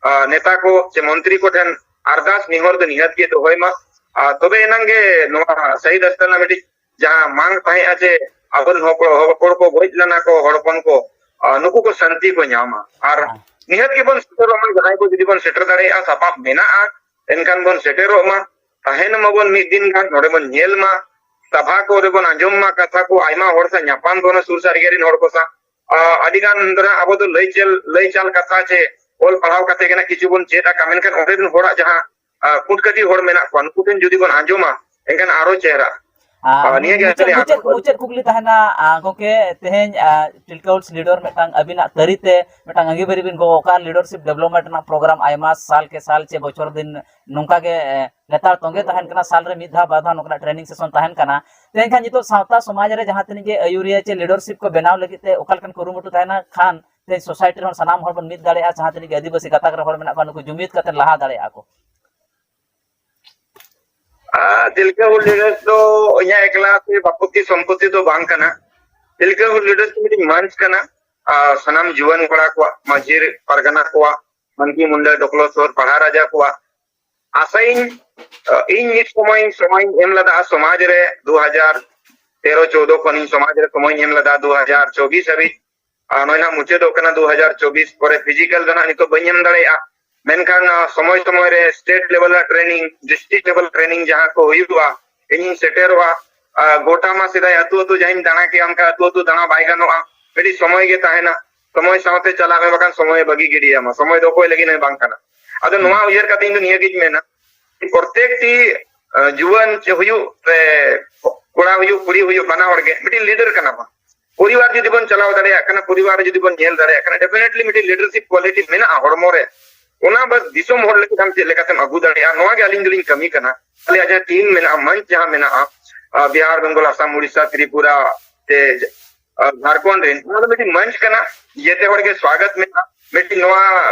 ᱟ, ᱱᱮᱛᱟ ᱠᱚ ᱪᱮ ᱢᱚᱱᱛᱨᱤ ᱠᱚ ᱴᱷᱮᱱ ᱟᱨᱫᱟᱥ ᱱᱮᱦᱚᱨ ᱫᱚ ᱱᱤᱦᱟᱹᱛ ᱜᱮ ᱫᱚᱦᱚᱭ ᱢᱟ᱾ ᱟᱨ ᱛᱚᱵᱮ ᱮᱱᱟᱝ ᱜᱮ ᱱᱚᱣᱟ ᱥᱟᱹᱦᱤᱫ ᱟᱥᱛᱷᱟᱱ ᱨᱮᱱᱟᱜ ᱢᱤᱫᱴᱤᱡ ᱡᱟᱦᱟᱸ ᱢᱟᱝ ᱛᱟᱦᱮᱸᱜᱼᱟ ᱡᱮ ᱟᱵᱚᱨᱮᱱ ᱦᱚᱲ, ᱦᱚᱲ, ᱦᱚᱲ ᱠᱚ ᱜᱚᱡ ᱞᱮᱱᱟ ᱠᱚ, ᱦᱚᱲ ᱦᱚᱯᱚᱱ ᱠᱚ, ᱟ, ᱱᱩᱠᱩ ᱠᱚ ᱥᱟᱱᱛᱤ ᱠᱚ ᱧᱟᱢᱟ᱾ ᱟᱨ ᱦᱮᱸ᱾ ᱱᱤᱦᱟᱹᱛ ᱜᱮᱵᱚᱱ ᱥᱮᱴᱮᱨᱚᱜ ᱢᱟ, ᱡᱟᱦᱟᱸᱭ ᱠᱚ ᱡᱩᱫᱤ ᱵᱚᱱ ᱥᱮᱴᱮᱨ ᱫᱟᱲᱮᱭᱟᱜᱼᱟ, ᱥᱟᱯᱟᱵ ᱢᱮᱱᱟᱜᱼᱟ, ᱮᱱᱠᱷᱟᱱ ᱵᱚᱱ ᱥᱮᱴᱮᱨᱚᱜ ᱢᱟ᱾ ᱛᱟᱦᱮᱱ ᱢᱟᱵᱚᱱ ᱢᱤᱫ ᱫᱤᱱ ᱜᱟᱱ, ᱱᱚᱰᱮ ᱵᱚᱱ ᱧᱮᱞ ᱢᱟ, ᱥᱟᱵᱷᱟ ᱠᱚᱨᱮ ᱵᱚᱱ ᱟᱸᱡᱚᱢ ᱢᱟ ᱠᱟᱛᱷᱟ ᱠᱚ, ᱟᱭᱢᱟ ᱦᱚᱲ ᱥᱟᱶ ᱧᱟᱯᱟᱢ ᱵᱚᱱ ᱥᱩᱨ ᱥᱟᱰᱜᱮ ᱨᱮᱱ ᱦᱚᱲ ᱠᱚ ᱥᱟᱶ᱾ ᱟ, ᱟᱹᱰᱤ ᱜᱟᱱ ᱫᱚ ᱱᱟᱜ ᱟᱵᱚ ᱫᱚ ᱞᱟᱹᱭ ᱪᱟᱞ, ᱞᱟᱹᱭ ᱪᱟᱞ ᱠᱟᱛᱷᱟ ᱪᱮ ᱚᱞ ᱯᱟᱲᱦᱟᱣ ᱠᱟᱛᱮ ᱜᱮ ᱱᱟᱜ ᱠᱤᱪᱷᱩ ᱵᱚᱱ ᱪᱮᱫ ᱟᱠᱟᱫ, ᱢᱮᱱᱠᱷᱟᱱ ᱚᱸᱰᱮ ᱨᱮᱱ ᱦᱚᱲᱟᱜ ᱡᱟᱦᱟᱸ, ᱟ, ᱠᱩᱴᱠᱟᱹᱴᱤ ᱦᱚᱲ ᱢᱮᱱᱟᱜ ᱠᱚᱣᱟ, ᱱᱩᱠᱩ ᱴᱷᱮᱱ ᱡᱩᱫᱤ ᱵᱚᱱ ᱟᱸᱡᱚᱢᱟ, ᱮᱱᱠᱷᱟᱱ ᱟᱨᱚ ᱪᱮᱦᱨᱟ᱾ ᱟᱨ ᱟ, ᱱᱤᱭᱟᱹ ᱜᱮ ᱢᱩᱪᱟᱹᱫ, ᱟᱹᱞᱤᱧᱟᱜ ᱢᱩᱪᱟᱹᱫ, ᱟᱨᱫᱟᱥ᱾ ᱢᱩᱪᱟᱹᱫ ᱠᱩᱠᱞᱤ ᱛᱟᱦᱮᱱᱟ, ᱟ, ᱜᱚᱢᱠᱮ, ᱛᱮᱦᱮᱧ, ᱟ, ᱛᱤᱞᱠᱟᱹ ᱦᱩᱞᱥ ᱞᱤᱰᱟᱨ ᱢᱤᱫᱴᱟᱝ ᱟᱹᱵᱤᱱᱟᱜ ᱛᱟᱹᱨᱤᱛᱮ ᱢᱤᱫᱴᱟᱝ ᱟᱹᱜᱤᱵᱷᱟᱹᱨᱤ ᱵᱤᱱ ᱜᱚᱜ ᱟᱠᱟᱫ, ᱞᱤᱰᱟᱨᱥᱤᱯ ᱰᱮᱵᱷᱞᱚᱯᱢᱮᱱᱴ ᱨᱮᱱᱟᱜ ᱯᱨᱳᱜᱨᱟᱢ ᱟᱭᱢᱟ ᱥᱟᱞ ᱠᱮ ᱥᱟᱞ ᱪᱮ ᱵᱚᱪᱷᱚᱨ ᱫᱤᱱ ᱱᱚᱝᱠᱟ ᱜᱮ, ᱮ, ᱞᱮᱛᱟᱲ ᱛᱚᱸᱜᱮ ᱛᱟᱦᱮᱱ ᱠᱟᱱᱟ, ᱥᱟᱞ ᱨᱮ ᱢᱤᱫ ᱫᱷᱟᱣ ᱵᱟᱨ ᱫᱷᱟᱣ ᱱᱚᱝᱠᱟᱱᱟᱜ ᱴᱨᱮᱱᱤᱝ ᱥᱮᱥᱚᱱ ᱛᱟᱦᱮᱱ ᱠᱟᱱᱟ᱾ ᱛᱮᱦᱮᱧ ᱠᱷᱟᱱ ᱱᱤᱛᱚᱜ ᱥᱟᱶᱛᱟ ᱥᱚᱢᱟᱡᱽ ᱨᱮ ᱡᱟᱦᱟᱸ ᱛᱤᱱᱟᱹᱜ ᱜᱮ ᱟᱹᱭᱩᱨᱤᱭᱟᱹ ᱪᱮ ᱞᱤᱰᱟᱨᱥᱤᱯ ᱠᱚ ᱵᱮᱱᱟᱣ ᱞᱟᱹᱜᱤᱫ ᱛᱮ ᱚᱠᱟ ᱞᱮᱠᱟᱱ ᱠᱩᱨᱩᱢᱩᱴᱩ ᱛᱟᱦᱮᱱᱟ ᱠᱷᱟᱱ ᱛᱮᱦᱮᱧ ᱥᱳᱥᱟᱭᱴᱤ ᱨᱮᱦᱚᱸ ᱥᱟᱱᱟᱢ ᱦᱚᱲ ᱵᱚᱱ ᱢᱤᱫ ᱫᱟᱲᱮᱭᱟᱜᱼᱟ, ᱡᱟᱦᱟᱸ ᱛᱤᱱᱟᱹᱜ ᱜᱮ ᱟᱹᱫᱤᱵᱟᱹᱥᱤ ᱜᱟᱛᱟᱠ ᱨᱮ ᱦᱚᱲ ᱢᱮᱱᱟᱜ ᱠᱚᱣᱟ, ᱱᱩᱠᱩ ᱡᱩᱢᱤᱫ ᱠᱟᱛᱮ ᱞᱟᱦᱟ ᱫᱟᱲᱮᱭᱟᱜᱼᱟ ᱠᱚ᱾ ᱟᱨ ᱛᱤᱞᱠᱟᱹ ᱦᱩᱞ ᱞᱤᱰᱟᱨᱥ ᱫᱚ ᱤᱧᱟᱹᱜ ᱮᱠᱞᱟ ᱥᱮ ᱵᱟᱯᱚᱛᱤ ᱥᱚᱢᱯᱚᱛᱤ ᱫᱚ ᱵᱟᱝ ᱠᱟᱱᱟ᱾ ᱛᱤᱞᱠᱟᱹ ᱦᱩᱞ ᱞᱤᱰᱟᱨᱥ ᱫᱚ ᱢᱤᱫᱴᱤᱡ ᱢᱚᱧᱪ ᱠᱟᱱᱟ᱾ ᱟᱨ ᱥᱟᱱᱟᱢ ᱡᱩᱣᱟᱹᱱ ᱠᱚᱲᱟ ᱠᱚᱣᱟᱜ, ᱢᱟᱹᱡᱷᱤ ᱯᱟᱨᱜᱟᱱᱟ ᱠᱚᱣᱟᱜ, ᱢᱟᱹᱱᱠᱤ ᱢᱩᱱᱰᱟᱹ ᱰᱚᱠᱞᱚ ᱥᱳᱨ ᱯᱟᱲᱦᱟ ᱨᱟᱡᱟ ᱠᱚᱣᱟᱜ ᱟᱥᱟᱭᱟᱹᱧ, ᱤᱧ ᱢᱤᱫ ᱥᱚᱢᱚᱭ ᱥᱚᱢᱚᱭᱤᱧ ᱮᱢ ᱞᱮᱫᱟ ᱥᱚᱢᱟᱡᱽ ᱨᱮ ᱫᱩ ᱦᱟᱡᱟᱨ ᱛᱮᱨᱚ ᱪᱳᱫᱚ ᱠᱷᱚᱱ ᱤᱧ ᱥᱚᱢᱟᱡᱽ ᱨᱮ ᱥᱚᱢᱚᱭᱤᱧ ᱮᱢ ᱞᱮᱫᱟ ᱫᱩ ᱦᱟᱡᱟᱨ ᱪᱚᱵᱵᱤᱥ ᱦᱟᱹᱵᱤᱡ᱾ ᱟᱨ ᱱᱚᱜᱼᱚᱭ ᱱᱟᱦᱟᱜ ᱢᱩᱪᱟᱹᱫᱚᱜ ᱠᱟᱱᱟ ᱫᱩ ᱦᱟᱡᱟᱨ ᱪᱚᱵᱵᱤᱥ ᱯᱚᱨᱮ, ᱯᱷᱤᱡᱤᱠᱟᱞ ᱫᱚ ᱱᱟᱦᱟᱜ ᱱᱤᱛᱚᱜ ᱵᱟᱹᱧ ᱮᱢ ᱫᱟᱲᱮᱭᱟᱜᱼᱟ᱾ ᱢᱮᱱᱠᱷᱟᱱ ᱥᱚᱢᱚᱭ ᱥᱚᱢᱚᱭ ᱨᱮ ᱥᱴᱮᱴ ᱞᱮᱵᱮᱞ ᱨᱮᱱᱟᱜ ᱴᱨᱮᱱᱤᱝ, ᱰᱤᱥᱴᱨᱤᱠᱴ ᱞᱮᱵᱮᱞ ᱴᱨᱮᱱᱤᱝ ᱡᱟᱦᱟᱸ ᱠᱚ ᱦᱩᱭᱩᱜᱼᱟ, ᱤᱧᱤᱧ ᱥᱮᱴᱮᱨᱚᱜᱼᱟ᱾ ᱜᱚᱴᱟ ᱢᱟ ᱥᱮᱫᱟᱭ ᱟᱹᱛᱩ ᱟᱹᱛᱩ ᱡᱟᱦᱟᱸᱧ ᱫᱟᱬᱟ ᱠᱮᱜᱼᱟ, ᱚᱱᱠᱟ ᱟᱹᱛᱩ ᱟᱹᱛᱩ ᱫᱟᱬᱟ ᱵᱟᱭ ᱜᱟᱱᱚᱜᱼᱟ᱾ ᱢᱤᱫᱴᱤᱡ ᱥᱚᱢᱚᱭ ᱜᱮ ᱛᱟᱦᱮᱱᱟ, ᱥᱚᱢᱚᱭ ᱥᱟᱶᱛᱮ ᱪᱟᱞᱟᱜ ᱢᱮ, ᱵᱟᱠᱷᱟᱱ ᱥᱚᱢᱚᱭ ᱵᱟᱹᱜᱤ ᱜᱤᱰᱤᱭᱟᱢᱟ᱾ ᱥᱚᱢᱚᱭ ᱫᱚ ᱚᱠᱚᱭ ᱞᱟᱹᱜᱤᱫ ᱦᱚᱸ ᱵᱟᱝ ᱠᱟᱱᱟ᱾ ᱟᱫᱚ ᱱᱚᱣᱟ ᱩᱭᱦᱟᱹᱨ ᱠᱟᱛᱮ ᱤᱧ ᱫᱚ ᱱᱤᱭᱟᱹᱜᱤᱧ ᱢᱮᱱᱟ, ᱯᱨᱚᱛᱮᱠᱴᱤ ᱡᱩᱣᱟᱹᱱ ᱪᱮ ᱦᱩᱭᱩᱜ ᱨᱮ, ᱠᱚᱲᱟ ᱦᱩᱭᱩᱜ ᱠᱩᱲᱤ ᱦᱩᱭᱩᱜ, ᱵᱟᱱᱟ ᱦᱚᱲ ᱜᱮ ᱢᱤᱫᱴᱤᱡ ᱞᱤᱰᱟᱨ ᱠᱟᱱᱟ ᱵᱚᱱ᱾ ᱯᱚᱨᱤᱵᱟᱨ ᱡᱩᱫᱤ ᱵᱚᱱ ᱪᱟᱞᱟᱣ ᱫᱟᱲᱮᱭᱟᱜ ᱠᱟᱱᱟ, ᱯᱚᱨᱤᱵᱟᱨ ᱨᱮ ᱡᱩᱫᱤ ᱵᱚᱱ ᱧᱮᱞ ᱫᱟᱲᱮᱭᱟᱜ ᱠᱟᱱᱟ, ᱰᱮᱯᱷᱤᱱᱮᱴᱞᱤ ᱢᱤᱫᱴᱤᱡ ᱞᱤᱰᱟᱨᱥᱤᱯ ᱠᱣᱟᱞᱤᱴᱤ ᱢᱮᱱᱟᱜᱼᱟ ᱦᱚᱲᱢᱚ ᱨᱮ᱾ ᱚᱱᱟ ᱵᱟᱥ ᱫᱤᱥᱚᱢ ᱦᱚᱲ ᱞᱟᱹᱜᱤᱫ ᱟᱢ ᱪᱮᱫ ᱞᱮᱠᱟᱛᱮᱢ ᱟᱹᱜᱩ ᱫᱟᱲᱮᱭᱟᱜᱼᱟ, ᱱᱚᱣᱟ ᱜᱮ ᱟᱹᱞᱤᱧ ᱫᱚᱞᱤᱧ ᱠᱟᱹᱢᱤ ᱠᱟᱱᱟ᱾ ᱟᱞᱮᱭᱟᱜ ᱡᱟᱦᱟᱸ ᱴᱤᱢ ᱢᱮᱱᱟᱜᱼᱟ, ᱢᱚᱧᱪ ᱡᱟᱦᱟᱸ ᱢᱮᱱᱟᱜᱼᱟ, ᱵᱤᱦᱟᱨ, ᱵᱮᱝᱜᱚᱞ, ᱟᱥᱟᱢ, ᱩᱲᱤᱥᱥᱟ, ᱛᱨᱤᱯᱩᱨᱟ, ᱥᱮ ᱡᱷᱟᱲᱠᱷᱚᱸᱰ ᱨᱮᱱ, ᱚᱱᱟ ᱫᱚ ᱢᱤᱫᱴᱤᱡ ᱢᱚᱧᱪ ᱠᱟᱱᱟ, ᱡᱮᱛᱮ ᱦᱚᱲ ᱜᱮ ᱥᱣᱟᱜᱚᱛ ᱢᱮᱱᱟᱜᱼᱟ᱾ ᱢᱤᱫᱴᱤᱡ ᱱᱚᱣᱟ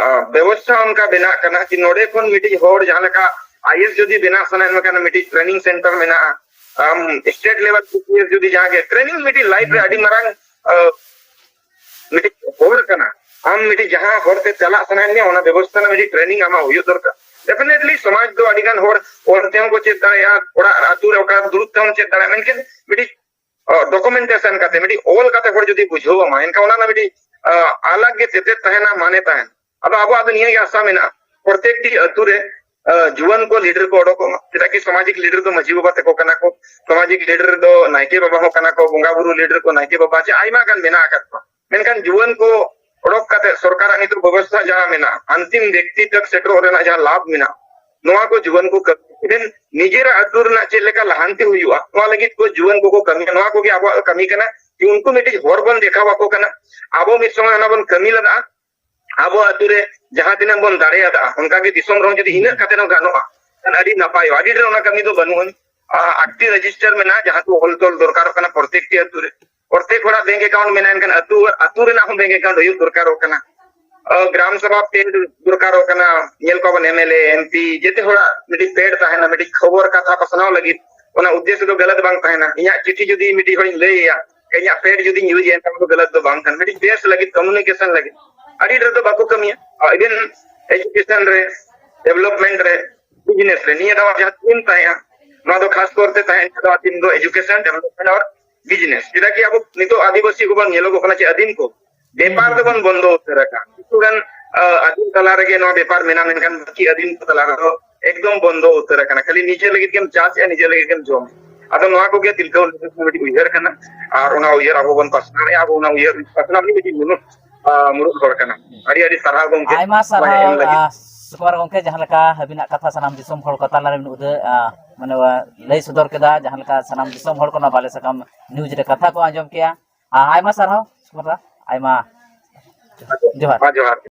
ᱵᱮᱵᱚᱥᱛᱷᱟ ᱚᱱᱠᱟ ᱵᱮᱱᱟᱜ ᱠᱟᱱᱟ ᱡᱮ ᱱᱚᱰᱮ ᱠᱷᱚᱱ ᱢᱤᱫᱴᱤᱡ ᱦᱚᱲ ᱡᱟᱦᱟᱸ ᱞᱮᱠᱟ ᱟᱭᱮᱥ ᱡᱩᱫᱤ ᱵᱮᱱᱟᱜ ᱥᱟᱱᱟᱭᱮᱫ ᱢᱮᱠᱷᱟᱱ ᱢᱤᱫᱴᱤᱡ ᱴᱨᱮᱱᱤᱝ ᱥᱮᱱᱴᱟᱨ ᱢᱮᱱᱟᱜᱼᱟ᱾ ᱟᱢ ᱥᱴᱮᱴ ᱞᱮᱵᱮᱞ ᱡᱩᱫᱤ ᱡᱟᱦᱟᱸ ᱜᱮ ᱴᱨᱮᱱᱤᱝ ᱢᱤᱫᱴᱤᱡ ᱞᱟᱭᱤᱯᱷ ᱨᱮ ᱟᱹᱰᱤ ᱢᱟᱨᱟᱝ ᱢᱤᱫᱴᱤᱡ ᱦᱚᱨ ᱠᱟᱱᱟ᱾ ᱟᱢ ᱢᱤᱫᱴᱤᱡ ᱡᱟᱦᱟᱸ ᱦᱚᱨ ᱛᱮ ᱪᱟᱞᱟᱜ ᱥᱟᱱᱟᱭᱮᱫ ᱢᱮᱭᱟ, ᱚᱱᱟ ᱵᱮᱵᱚᱥᱛᱷᱟ ᱨᱮᱱᱟᱜ ᱢᱤᱫᱴᱤᱡ ᱴᱨᱮᱱᱤᱝ ᱟᱢᱟᱜ ᱦᱩᱭᱩᱜ ᱫᱚᱨᱠᱟᱨ᱾ ᱰᱮᱯᱷᱤᱱᱮᱴᱞᱤ ᱥᱚᱢᱟᱡᱽ ᱫᱚ ᱟᱹᱰᱤ ᱜᱟᱱ ᱦᱚᱲ ᱚᱞ ᱛᱮᱦᱚᱸ ᱠᱚ ᱪᱮᱫ ᱫᱟᱲᱮᱭᱟᱜᱼᱟ, ᱚᱲᱟᱜ ᱟᱹᱛᱩ ᱨᱮ ᱚᱠᱟ ᱫᱩᱲᱩᱵ ᱛᱮᱦᱚᱸ ᱪᱮᱫ ᱫᱟᱲᱮᱭᱟᱜᱼᱟ, ᱢᱮᱱᱠᱷᱟᱱ ᱢᱤᱫᱴᱤᱡ ᱰᱚᱠᱩᱢᱮᱱᱴᱮᱥᱚᱱ ᱠᱟᱛᱮ ᱢᱤᱫᱴᱤᱡ ᱚᱞ ᱠᱟᱛᱮ ᱦᱚᱲ ᱡᱩᱫᱤ ᱵᱩᱡᱷᱟᱹᱣ ᱟᱢᱟ, ᱮᱱᱠᱷᱟᱱ ᱚᱱᱟ ᱨᱮᱱᱟᱜ ᱢᱤᱫᱴᱤᱡ ᱟᱞᱟᱜᱽ ᱜᱮ ᱛᱮᱛᱮᱫ ᱛᱟᱦᱮᱱᱟ, ᱢᱟᱱᱮ ᱛᱟᱦᱮᱱᱟ᱾ ᱟᱫᱚ ᱟᱵᱚᱣᱟᱜ ᱫᱚ ᱱᱤᱭᱟᱹ ᱜᱮ ᱟᱥᱟ ᱢᱮᱱᱟᱜᱼᱟ, ᱯᱨᱚᱛᱮᱠᱴᱤ ᱟᱹᱛᱩ ᱨᱮ ᱡᱩᱣᱟᱹᱱ ᱠᱚ ᱞᱤᱰᱟᱨ ᱠᱚ ᱚᱰᱚᱠᱚᱜ ᱢᱟ᱾ ᱪᱮᱫᱟᱜ ᱠᱤ ᱥᱟᱢᱟᱡᱤᱠ ᱞᱤᱰᱟᱨ ᱫᱚ ᱢᱟᱹᱡᱷᱤ ᱵᱟᱵᱟ ᱛᱟᱠᱚ ᱠᱟᱱᱟ ᱠᱚ, ᱥᱟᱢᱟᱡᱤᱠ ᱞᱤᱰᱟᱨ ᱫᱚ ᱱᱟᱭᱠᱮ ᱵᱟᱵᱟ ᱦᱚᱸ ᱠᱟᱱᱟ ᱠᱚ, ᱵᱚᱸᱜᱟ ᱵᱩᱨᱩ ᱞᱤᱰᱟᱨ ᱠᱚ ᱱᱟᱭᱠᱮ ᱵᱟᱵᱟ, ᱪᱮ ᱟᱭᱢᱟ ᱜᱟᱱ ᱢᱮᱱᱟᱜ ᱟᱠᱟᱫ ᱠᱚᱣᱟ᱾ ᱢᱮᱱᱠᱷᱟᱱ ᱡᱩᱣᱟᱹᱱ ᱠᱚ ᱚᱰᱚᱠ ᱠᱟᱛᱮ ᱥᱚᱨᱠᱟᱨᱟᱜ ᱱᱤᱛᱚᱜ ᱵᱮᱵᱚᱥᱛᱷᱟ ᱡᱟᱦᱟᱸ ᱢᱮᱱᱟᱜᱼᱟ, ᱟᱱᱛᱤᱢ ᱵᱮᱠᱛᱤ ᱛᱚᱠ ᱥᱮᱴᱮᱨᱚᱜ ᱨᱮᱱᱟᱜ ᱡᱟᱦᱟᱸ ᱞᱟᱵᱷ ᱢᱮᱱᱟᱜᱼᱟ, ᱱᱚᱣᱟ ᱠᱚ ᱡᱩᱣᱟᱹᱱ ᱠᱚ ᱠᱟᱹᱢᱤ, even ᱱᱤᱡᱮᱨᱟᱜ ᱟᱹᱛᱩ ᱨᱮᱱᱟᱜ ᱪᱮᱫ ᱞᱮᱠᱟ ᱞᱟᱦᱟᱱᱛᱤ ᱦᱩᱭᱩᱜᱼᱟ, ᱱᱚᱣᱟ ᱞᱟᱹᱜᱤᱫ ᱠᱚ ᱡᱩᱣᱟᱹᱱ ᱠᱚᱠᱚ ᱠᱟᱹᱢᱤᱭᱟ᱾ ᱱᱚᱣᱟ ᱠᱚᱜᱮ ᱟᱵᱚᱣᱟᱜ ᱠᱟᱹᱢᱤ ᱠᱟᱱᱟ, ᱡᱮ ᱩᱱᱠᱩ ᱢᱤᱫᱴᱤᱡ ᱦᱚᱨ ᱵᱚᱱ ᱫᱮᱠᱷᱟᱣ ᱟᱠᱚ ᱠᱟᱱᱟ᱾ ᱟᱵᱚ ᱢᱤᱫ ᱥᱚᱢᱚᱭ ᱚᱱᱟ ᱵᱚᱱ ᱠᱟᱹᱢᱤ ᱞᱮᱫᱟ, ᱟᱵᱚ ᱟᱹᱛᱩ ᱨᱮ ᱡᱟᱦᱟᱸ ᱛᱤᱱᱟᱹᱜ ᱵᱚᱱ ᱫᱟᱲᱮᱭᱟᱫᱟ, ᱚᱱᱠᱟ ᱜᱮ ᱫᱤᱥᱚᱢ ᱨᱮᱦᱚᱸ ᱡᱩᱫᱤ ᱤᱱᱟᱹᱜ ᱠᱟᱛᱮ ᱦᱚᱸ ᱜᱟᱱᱚᱜᱼᱟ, ᱠᱷᱟᱱ ᱟᱹᱰᱤ ᱱᱟᱯᱟᱭᱚᱜᱼᱟ᱾ ᱟᱹᱰᱤ ᱰᱷᱮᱨ ᱚᱱᱟ ᱠᱟᱹᱢᱤ ᱫᱚ ᱵᱟᱹᱱᱩᱜᱼᱟ᱾ ᱟᱴᱴᱤ ᱨᱮᱡᱤᱥᱴᱟᱨ ᱢᱮᱱᱟᱜᱼᱟ, ᱡᱟᱦᱟᱸ ᱠᱚ ᱚᱞ ᱛᱚᱞ ᱫᱚᱨᱠᱟᱨᱚᱜ ᱠᱟᱱᱟ ᱯᱨᱚᱛᱮᱠᱴᱤ ᱟᱹᱛᱩ ᱨᱮ᱾ ᱯᱨᱚᱛᱮᱠ ᱦᱚᱲᱟᱜ ᱵᱮᱝᱠ ᱮᱠᱟᱣᱩᱱᱴ ᱢᱮᱱᱟᱜᱼᱟ, ᱮᱱᱠᱷᱟᱱ ᱟᱹᱛᱩ, ᱟᱹᱛᱩ ᱨᱮᱱᱟᱜ ᱦᱚᱸ ᱵᱮᱝᱠ ᱮᱠᱟᱣᱩᱱᱴ ᱦᱩᱭᱩᱜ ᱫᱚᱨᱠᱟᱨᱚᱜ ᱠᱟᱱᱟ᱾ ᱜᱨᱟᱢ ᱥᱚᱵᱷᱟ ᱯᱮᱰ ᱫᱚᱨᱠᱟᱨᱚᱜ ᱠᱟᱱᱟ, ᱧᱮᱞ ᱠᱚᱣᱟ ᱵᱚᱱ M L A, M P, ᱡᱮᱛᱮ ᱦᱚᱲᱟᱜ ᱢᱤᱫᱴᱤᱡ ᱯᱮᱰ ᱛᱟᱦᱮᱱᱟ, ᱢᱤᱫᱴᱤᱡ ᱠᱷᱚᱵᱚᱨ ᱠᱟᱛᱷᱟ ᱯᱟᱥᱱᱟᱣ ᱞᱟᱹᱜᱤᱫ᱾ ᱚᱱᱟ ᱩᱫᱽᱫᱮᱥᱥᱚ ᱫᱚ ᱜᱟᱞᱟᱛ ᱵᱟᱝ ᱛᱟᱦᱮᱱᱟ᱾ ᱤᱧᱟᱹᱜ ᱪᱤᱴᱷᱤ ᱡᱩᱫᱤ ᱢᱤᱫᱴᱤᱡ ᱦᱚᱲᱤᱧ ᱞᱟᱹᱭ ᱟᱭᱟ, ᱤᱧᱟᱹᱜ ᱯᱮᱰ ᱡᱩᱫᱤᱧ ᱤᱭᱩᱡᱽ ᱮᱱᱠᱷᱟᱱ ᱫᱚ ᱜᱟᱞᱟᱛ ᱫᱚ ᱵᱟᱝ ᱠᱟᱱᱟ, ᱢᱤᱫᱴᱤᱡ ᱵᱮᱥ ᱞᱟᱹᱜᱤᱫ, ᱠᱚᱢᱤᱭᱩᱱᱤᱠᱮᱥᱚᱱ ᱞᱟᱹᱜᱤᱫ᱾ ᱟᱹᱰᱤ ᱰᱷᱮᱨ ᱫᱚ ᱵᱟᱠᱚ ᱠᱟᱹᱢᱤᱭᱟ, ᱤᱵᱷᱮᱱ ᱮᱡᱩᱠᱮᱥᱚᱱ ᱨᱮ, ᱰᱮᱵᱷᱞᱚᱯᱢᱮᱱᱴ ᱨᱮ, ᱵᱤᱡᱽᱱᱮᱥ ᱨᱮ᱾ ᱱᱤᱭᱟᱹ ᱫᱷᱟᱣ ᱡᱟᱦᱟᱸ ᱛᱷᱤᱢ ᱛᱟᱦᱮᱸᱜᱼᱟ, ᱱᱚᱣᱟ ᱫᱚ ᱠᱷᱟᱥ ᱠᱚᱨᱛᱮ ᱛᱟᱦᱮᱸ ᱱᱤᱭᱟᱹ ᱫᱷᱟᱣ ᱛᱷᱤᱢ ᱫᱚ ᱮᱡᱩᱠᱮᱥᱚᱱ, ᱰᱮᱵᱷᱞᱚᱯᱢᱮᱱᱴ ᱟᱨ ᱵᱤᱡᱽᱱᱮᱥ᱾ ᱪᱮᱫᱟᱜ ᱠᱤ ᱟᱵᱚ ᱱᱤᱛᱚᱜ ᱟᱹᱫᱤᱵᱟᱹᱥᱤ ᱠᱚᱵᱚᱱ ᱧᱮᱞᱚᱜᱚᱜ ᱠᱟᱱᱟ ᱪᱮ ᱟᱹᱫᱤᱢ ᱠᱚ ᱵᱮᱯᱟᱨ ᱫᱚᱵᱚᱱ ᱵᱚᱱᱫᱚ ᱩᱛᱟᱹᱨ ᱟᱠᱟᱫ᱾ ᱠᱤᱪᱷᱩ ᱜᱟᱱ ᱟᱹᱫᱤᱢ ᱛᱟᱞᱟ ᱨᱮᱜᱮ ᱱᱚᱣᱟ ᱵᱮᱯᱟᱨ ᱢᱮᱱᱟᱜ, ᱢᱮᱱᱠᱷᱟᱱ ᱵᱟᱹᱠᱤ ᱟᱹᱫᱤᱢ ᱠᱚ ᱛᱟᱞᱟ ᱨᱮᱫᱚ ᱮᱠᱫᱚᱢ ᱵᱚᱱᱫᱚ ᱩᱛᱟᱹᱨ ᱟᱠᱟᱱᱟ᱾ ᱠᱷᱟᱹᱞᱤ ᱱᱤᱡᱮ ᱞᱟᱹᱜᱤᱫ ᱜᱮᱢ ᱪᱟᱥᱮᱜᱼᱟ, ᱱᱤᱡᱮ ᱞᱟᱹᱜᱤᱫ ᱜᱮᱢ ᱡᱚᱢ᱾ ᱟᱫᱚ ᱱᱚᱣᱟ ᱠᱚᱜᱮ ᱛᱤᱞᱠᱟᱹ ᱢᱟᱹᱡᱷᱤ ᱢᱤᱫᱴᱤᱡ ᱩᱭᱦᱟᱹᱨ ᱠᱟᱱᱟ, ᱟᱨ ᱚᱱᱟ ᱩᱭᱦᱟᱹᱨ ᱟᱵᱚ ᱵᱚᱱ ᱯᱟᱥᱱᱟᱣᱮᱜᱼᱟ᱾ ᱟᱵᱚ ᱚᱱᱟ ᱩᱭᱦᱟᱹᱨ ᱯᱟᱥᱱᱟᱣ ᱨᱤᱱᱤᱡ ᱢᱤᱫᱴᱤᱡ ᱢᱩᱬᱩᱫ, ᱟᱸ, ᱢᱩᱬᱩᱫ ᱦᱚᱲ ᱠᱟᱱᱟ᱾ ᱟᱹᱰᱤ ᱟᱹᱰᱤ ᱥᱟᱨᱦᱟᱣ ᱜᱚᱢᱠᱮ᱾ ᱟᱭᱢᱟ ᱢᱟᱱᱮ ᱥᱟᱨᱦᱟᱣ, ᱮᱢ ᱞᱟᱹᱜᱤᱫ᱾ ᱟᱸ, ᱥᱩᱠᱩᱢᱟᱨ ᱜᱚᱢᱠᱮ, ᱡᱟᱦᱟᱸ ᱞᱮᱠᱟ ᱟᱹᱵᱤᱱᱟᱜ ᱠᱟᱛᱷᱟ ᱥᱟᱱᱟᱢ ᱫᱤᱥᱚᱢ ᱦᱚᱲ ᱠᱚ ᱛᱟᱞᱟ ᱨᱮᱵᱤᱱ ᱩᱫᱟᱹ-, ᱟᱸ, ᱢᱟᱱᱮ, ᱞᱟᱹᱭ ᱥᱚᱫᱚᱨ ᱠᱮᱫᱟ, ᱡᱟᱦᱟᱸ ᱞᱮᱠᱟ ᱥᱟᱱᱟᱢ ᱫᱤᱥᱚᱢ ᱦᱚᱲ ᱠᱚ ᱱᱚᱣᱟ ᱵᱟᱞᱮ ᱥᱟᱠᱟᱢ ᱱᱤᱭᱩᱡᱽ ᱨᱮ ᱠᱟᱛᱷᱟ ᱠᱚ ᱟᱸᱡᱚᱢ ᱠᱮᱜᱼᱟ᱾ ᱟᱸ, ᱟᱭᱢᱟ ᱥᱟᱨᱦᱟᱣ ᱥᱩᱠᱩᱢᱟᱨ ᱫᱟ, ᱟᱭᱢᱟ ᱡᱚᱦᱟᱨ᱾ ᱢᱟ ᱡᱚᱦᱟᱨ᱾